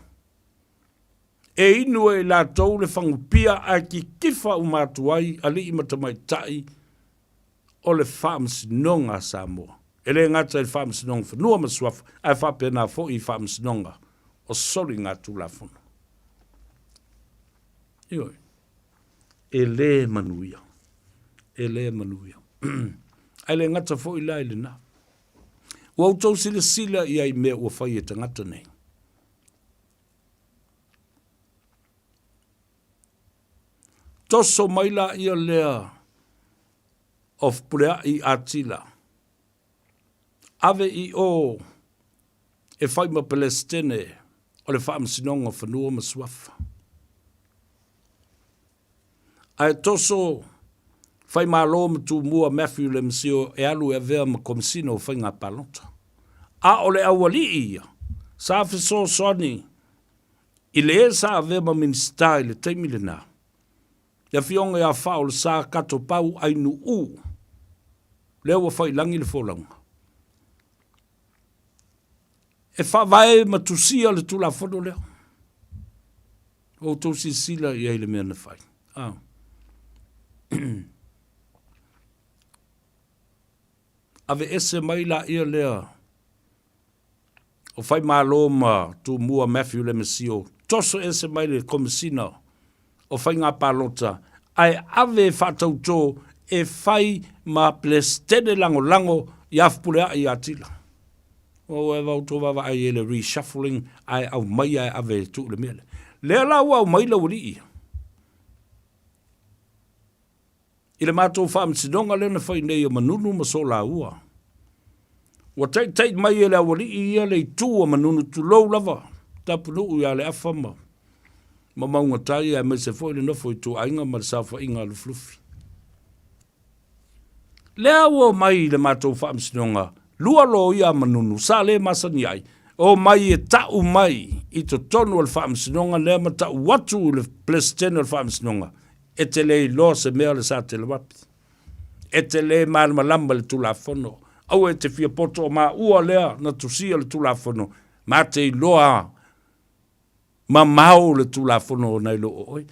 E inu e i latou le fagupia ae kikifa uma atu ai alii ma tamaitai o le Faamasinoga a Samoa. E le gata i le Faamasinoga Fanua ma Suafa, ae faapena foi i Faamasinoga o Soligatulafono. Ioe. E le manuia. E le manuia. Ae le gata foi la i lena. Ua outou silasila i ai mea ua fai e tagata nei. Toso mai laia lea o Fepuleai Atila, ave i o e fai ma Pelesitene o le Faamasinoga o Fanua ma Suafa. Ae toso Faimalo ma Tumua Matthew Lemisio e alu e avea ma Komesina o Faiga Palota. A o le aualii ia, sa fesoasoani i le e sa avea ma Minisita i le taimi lena, le Afioga ia Faaolesa Katopau Ainuu, lea ua faiilagi le folauga. E faavae ma tusia le Tulafono lea. Ua outou silasila i ai i le mea na fai. Ah. Aveese mai laia lea o Faimalo ma Tumua Matthew Lemisio, toso ese mai le Komesina o Faiga Palota ae ave e faatautō e fai ma Peresetene Lagolago ia Fepuleai ia Tila. Ua ua outou vaavaai i ai le reshuffling ae aumai ae ave e tuu le mea lea. Lea la ua aumai le aualii ia. I le matou faamasinoga lea na fai nei o Manunu ma Solaua, ua taitai mai e le aualii ia le itu o Manunu tulou lava, Tapunuu ia Leafa ma ma Maugatai aemaise foi le nofo ituaiga ma le saofaiga a Lufilufi. Lea ua omai i le matou faamasinoga lua loia a Manunu sa le masani ai, omai e ta'u mai i totonu o le faamasinoga lea ma ta'u atu i le Peresetene o le Faamasinoga, E te le iloa se mea o le Satelawapi. E te le malamalama i le Tulafono. Aua e te fia poto o maua lea na tusia le Tulafono, ma te iloa mamao le Tulafono nai lo o oe.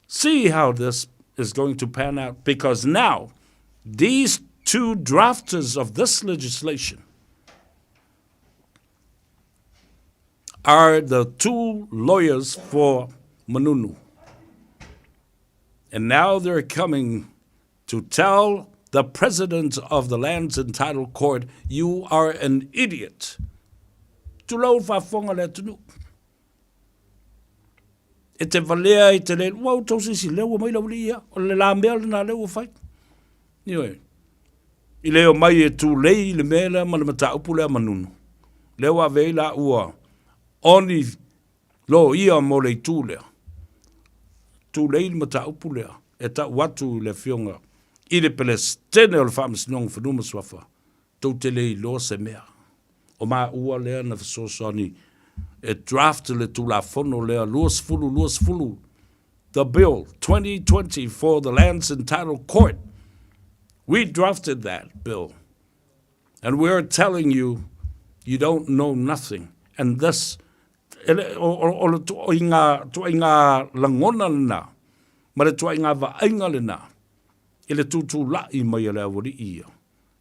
See how this is going to pan out because now these two drafters of this legislation are the two lawyers for Manunu. And now they're coming to tell the president of the Lands and Title Court, you are an idiot. Tulou faafofoga le atunuu. E te valea i te le, ua outou silasila, lea ua omai le aualii ia, o le la mea lena lea ua fai. Ioe. I le omai e tulei le mea lea ma le mataupu lea a Manunu, lea ua ave ai la ua oni loia mo le itu lea. Tulei le mataupu lea e tau atu i le afioga i le Peresetene o le Faamasinoga o Fanua ma Suafa, tou te le iloa se mea. O maua lea na fesoasoani e draft le Tulafono lea 2020, the Bill 2020 for the Lands and Title Court. We drafted that bill. And we are telling you, you don't know nothing. And this, o le tuaiga lagona lena, ma le tuaiga vaaiga lena, i le tutulai mai a le aualii ia,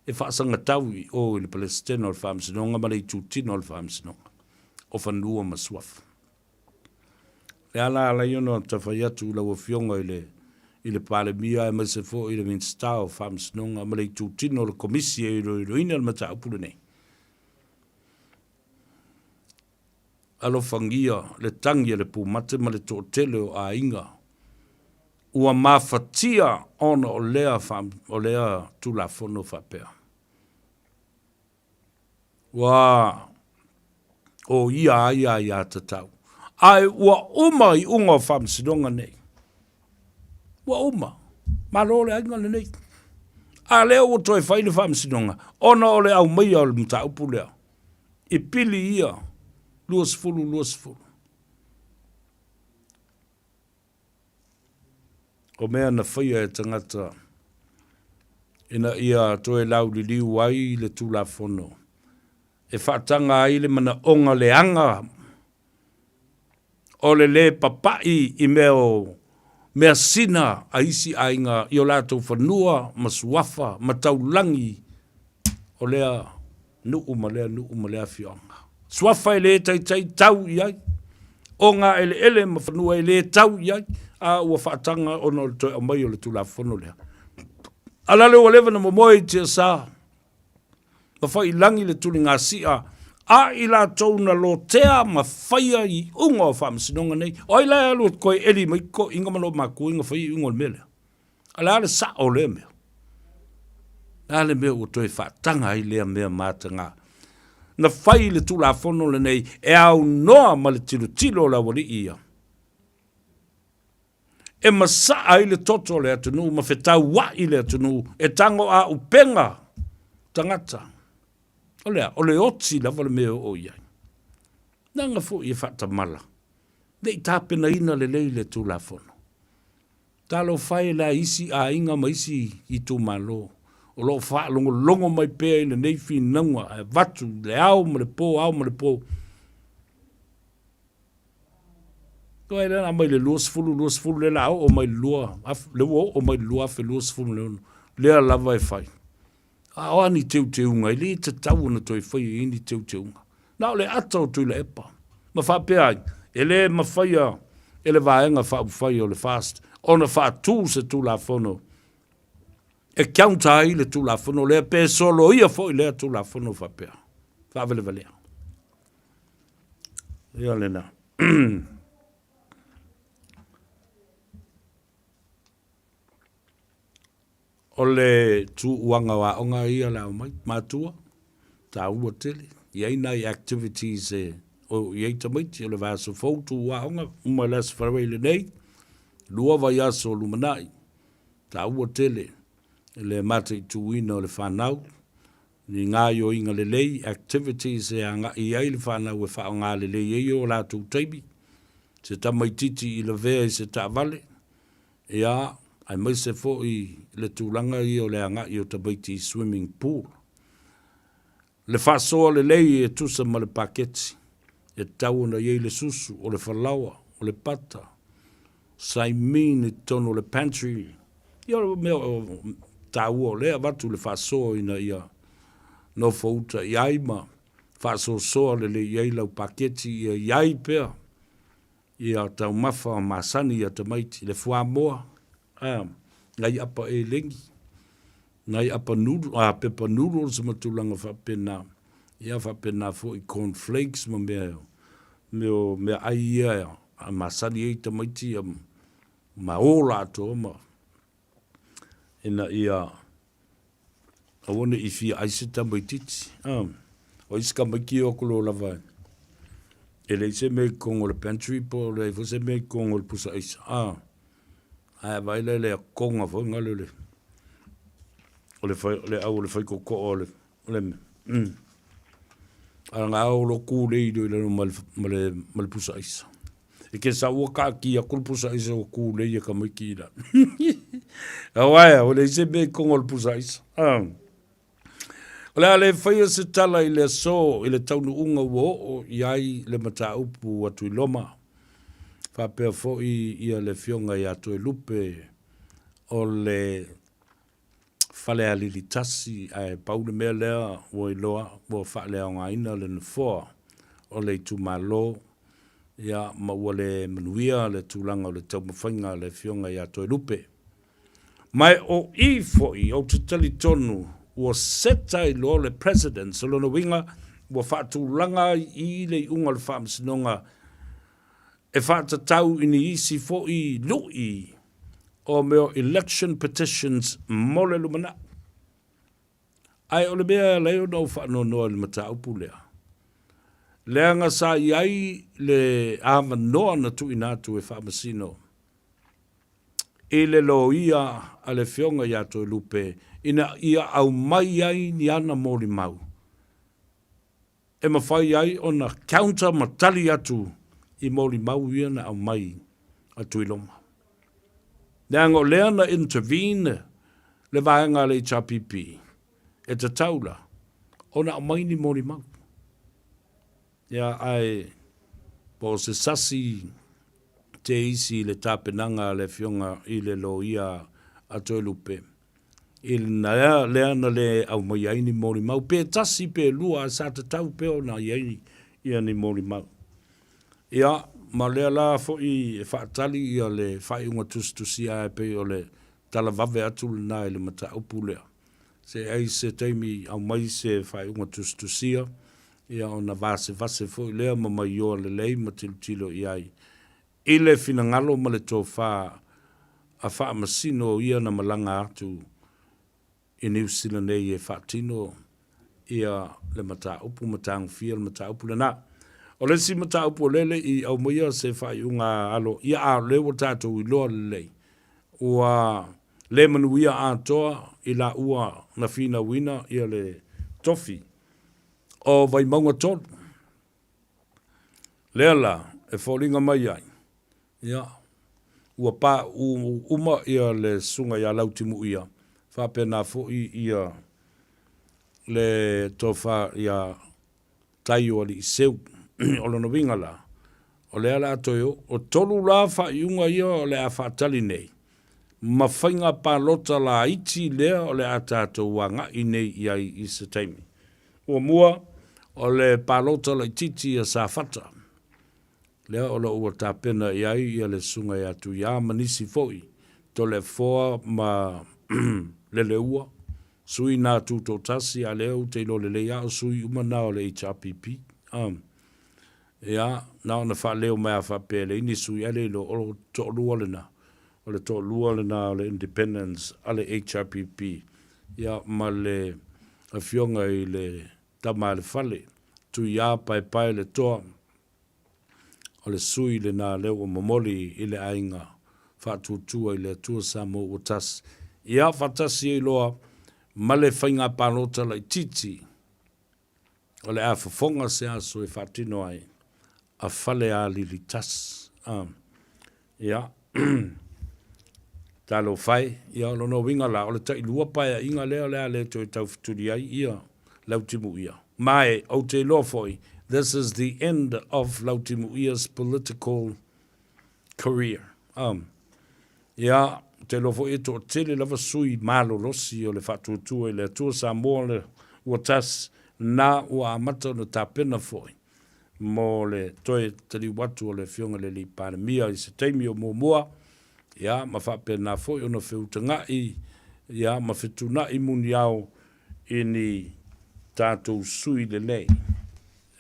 e faasagatau i o i le Peresetene o le Faamasinoga ma le Itutino o le Faamasinoga o Fanua ma Suafa. Le ala ala ia ona tafai atu i lau Afioga i le i le Palemia aemaise foi i le Minisita o Faamasinoga ma le Itutino o le Komisi e iloiloina le mataupu lenei. Alofagia le tagi a le pumate ma le toatele o aiga ua mafatia ona o lea o lea Tulafono faapea. Ua o ia ai aiatatau, ae ua uma iuga o faamasinoga nei. Ua uma. Malo le aiga lenei. A lea ua toe fai le faamasinoga ona o le aumaia o le mataupu lea i pili ia 20 20. O mea na faia e tagata ina ia toe lauliliu ai le Tulafono e faataga ai le manaoga leaga o le lē papaʻi i mea o measina a isi aiga i o latou fanua ma suafa ma taulagi o lea nuu ma lea nuu ma lea afioaga. Suafa e lē taitai tau i ai, o ngā eleele ma fanua e lē tau i ai, a ua faataga ona o le toe aumai o le Tulafono lea. A la le ua leva na momoe i tiasa, ma faiilagi le tuligasia a i latou na lotea ma faia iuga o faamasinoga nei. O ai la e alu e toe eli mai totoʻiga ma loomatua ina faia iuga o le mea lea? A o le a le sao o lea mea? O le a le mea ua toe faataga ai lea mea mataga? Na fai le Tulafono lenei e aunoa ma le tilotilo o le aualii ia. E masaa ai le toto o le atunuu ma fetauai le atunuu e tago aupega tagata. O le a? O le oti lava le mea e oo i ai. Leaga foi e faatamala, ne i tapenaina lelei le Tulafono. Talofa e la isi aiga ma isi itumalo o lo o faalogologo mai pea i lenei finauga ae avatu i le ao ma le po, ao ma le po. Ua lea na mai le 20, 20 lea la oo mai le 2, lea ua oo mai le 2026, lea lava e fai. A o a ni teuteuga, e le tatau ona toe faia i ai ni teuteuga. Na o le ata o Tuilaepa, ma faapea ai, e le mafaia e le Vaega Faaupufai o le FAST ona faatu se Tulafono e counter ai le Tulafono lea pe soloia foi lea Tulafono faapea. Faavalevalea. Ia lena. O le tuuaga o aoga ia le ao mai, matua, taua tele, i ai nai activities e o i ai tamaiti, o le vaiaso fou tuu aoga, uma i le Aso Faraile lenei, lua vaiaso o lumanai, taua tele le mataituina o le fanau, ni gaoioiga lelei, activities e agai i ai le fanau e faaaoga lelei ai o latou taimi, se tamaitiiti i lavea i se taavale, ia, aemaise foi le tulaga ia o le agai o tamaiti i swimming pool. Le faasoa lelei e tusa ma le paketi, e tatau ona i ai le susu, o le falaoa, o le pata, saimine i totonu o le pantry. Ia o mea taua o lea e avatu le faasoa ina ia nofouta i ai ma faasoasoa lelei i ai lau paketi ia i ai pea ia taumafa masani ia tamaiti, le fuamoa, a, nai apa elegi, nai apa noodle, a, pepa noodles ma tulaga faapena, ia faapena foi corn flakes ma mea, mea, mea ai ia. masani ai tamaiti ia ma o latou ma ina ia aua ne i fia ai se tamaitiiti. O isi tamaiti e o atu loa lava e leai se mea i totonu o le pantry po o leai foi se mea i totonu o le pusa aisa. Ae vaai la i le atoga foi lena o le o le fai, le au o le faitotoa o le, o le mea. A na o lo kūlei loa i lalo ma le, ma le, ma le pusa aisa. E ke sa ua kaatia atu le pusa aisa ua kūlei e tamaiti i lalo. Aua e, ua leai se mea i totonu o le pusa aisa. O le a le faia se tala i le aso i le taunuuga ua oo i ai le mataupu a Tuiloma, faapea foi ia le Afioga ia Toelupe o le Falealili Tasi, ae pau le mea lea ua iloa ua faaleaogaina le nofoa o le itumalo, ia ma ua le manuia le tulaga o le taumafaiga a le Afioga ia Toelupe. Ma o i foi ou te talitonu ua seta ai loa le Presidents, o lona uiga ua faatulaga ai i le iuga o le Faamasinoga e faatatau i ni isi foi lui o mea o election petitions mo le lumanai. Ae o le mea e ala ai ona ou faanoanoa i le mataupu lea, leaga sa i ai le avanoa na tuuina atu e Faamasino i le loia a le Afioga ia Toelupe ina ia aumai ai ni ana molimau e mafai ai ona counter ma tali atu i molimau ia na aumai a Tuiloma. Leaga o lea na intervene le vaega a le HRPP e tatau la ona aumai ni molimau. Ia, ae po o se sasi te isi i le tapenaga a le Afioga i le Loia a Toelupe, i lena lea na le aumaia ai ni molimau, pe tasi pe lua, ae sa tatau pea ona i ai ia ni molimau. Ia, ma o lea la foi e faatali ia le faaiuga tusitusia e pei o le tala vave atu lena i le mataupu lea. Se ai se taimi aumai se faaiuga tusitusia, ia ona vasevase foi lea ma maioa lelei ma tilotilo i ai i le finagalo ma le tofa a Faamasino ia na malaga atu i Niu Sila nei e faatino ia le mataupu ma tagofia le mataupu lena. O le isi mataupu o lea e le i aumaia se faaiuga aloaia a o lea ua tatou iloa lelei ua le manuia atoa i laua na finauina ia le tofi o Vaimauga 3. Lea la e foliga mai ai, ia, ua pauu uma ia le susuga ia Lautimuia, faapena foi ia le tofa ia Taioaliiseu. O lona uiga la, o lea o le a toe oo. O tolu la faaiuga ia o le a faatali nei, ma faiga palota laiti lea o le a tatou agai nei i ai i se taimi. Muamua, o le palota laitiiti a Safata, lea o lo o ua tapena i ai ia le Susuga ia Tuiā ma nisi foi, Toleafoa ma Leleua, sui na tutoatasi, a lea ou te iloa lelei lava o sui uma na o le HRPP. Ia, na ona faaleo mai lava faapea e leai ni sui, ae le iloa, o le toalua lena, o le toalua lena o le Independence a le HRPP, ia ma le Afioga i le Tama a le Fale, Tuiā Paepae le Toa, o le sui lena lea ua momoli i le aiga faatuatua i le Atua Samoa ua tasi. Ia faatasi ai loa ma le faiga palota laitiiti o le a fofoga se aso e faatino ai a Falealili tasi. Ia, talofa e, ia o lona uiga la, o le tailua paeaiga lea o le a le toe taufetuli ai ia Lautimuia. Ma e, ou te iloa foi, this is the end of Lautimuia's political career. Ia, ou te iloa foi e toatele lava sui malolosi o le Faatuatua i le Atua Samoa le ua tasi na ua amata ona tapena foi mo le toe taliu atu o le Afioga i le Alii Palemia i se taimi o muamua, ia, ma faapena foi ona feutaga'i, ia, ma fetuna'i muniao i ni tatou sui lelei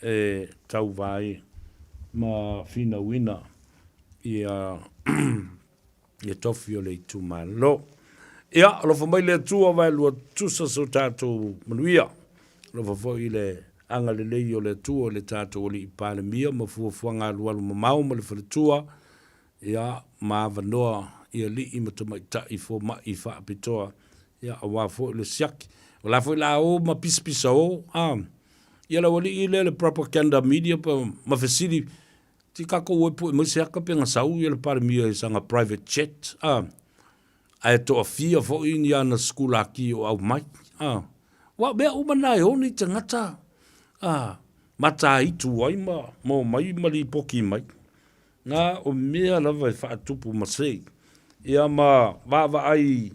e tauva ai ma finauina. Ia ia tofi o le itumalo. Ia, alofa mai le Atua vaelua tusa so tatou manuia. Alofa foi i le agalelei o le Atua i le tatou Alii Palemia ma fuafuaga alualu mamao ma le faletua, ia, ma avanoa i alii ma tamaitai fomai faapitoa, ia, aua foi le siaki. O la foi la o ma pisapisa o, a, ia le aualii lea le propaganda media ma fesili Ti kakou e pue mai se aka pe na sau ia le Palemia i sana private jet a, ae toafia foi ni ana sikulaki o aumai a. Ua o mea uma na e o nei tagata a, mataitu ai ma ma omai ma lipoki mai. Na o mea lava e faatupu ma sei ia ma vaavaai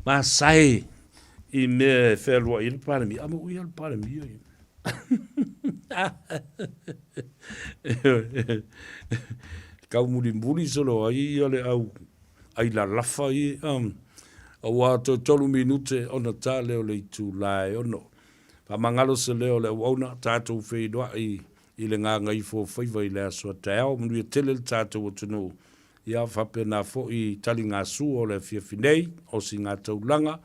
ma sae i mea e fealuai ai le Palemia. A mo ia le Palemia ia. Kau mulimuli solo ai ia le au ai lalafa i aua toe tolu minute ona ta lea o le itula e ono. Faamagalo se leo o le auauna, tatou feiloai i le gagaifo o faiva i le aso a taeao. Manuia tele le tatou atunuu. Ia faapena foi taligasua o le afiafi nei, osigataulaga,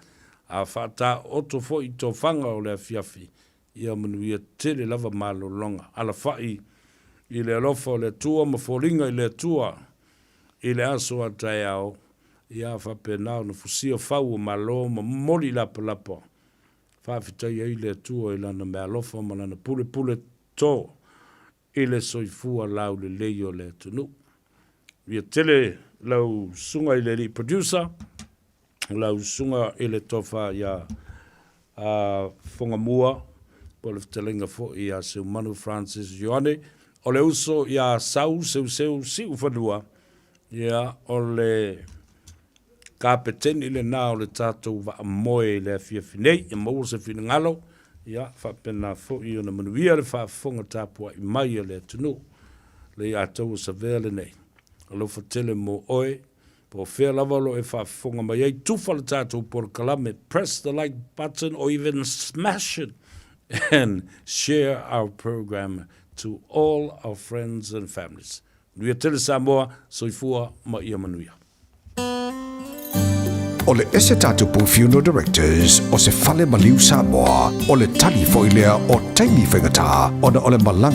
a faataoto foi tofaga o le afiafi, ia manuia tele lava malologa. Alafai i le alofa o le Atua ma foliga i le Atua i le aso a taeao, ia faapena ona fusia fau o malo ma momoli lapalapa. Faafetai ai le Atua i Lana meaalofa ma Lana pulepule to i le soifua laulelei o le atunuu. Ia tele lau susuga i le alii producer, lau susuga i le tofa ia Fogamua, po o le fetalaiga foi ia Seumanu Francis Ioane, o le uso ia Sau Seuseu Siufanua, ia o le Kapeteni lena o le tatou vaa moe i le afiafi nei, ia maua se finagalo, ia faapena foi ona manuia le faafofoga tapuai mai a le atunuu. Leiataua Savea lenei. Alofa tele mo oe, po o fea lava o lo o e faafofoga mai ai, tufa le tatou polokalame, press the like button or even smash it and share our program to all our friends and families. Manuia tele Samoa, soifua ma ia manuia. O le ese tatou Funeral Directors o se fale maliu Samoa, o le tali foi lea o taimi faigata ona o le malaga.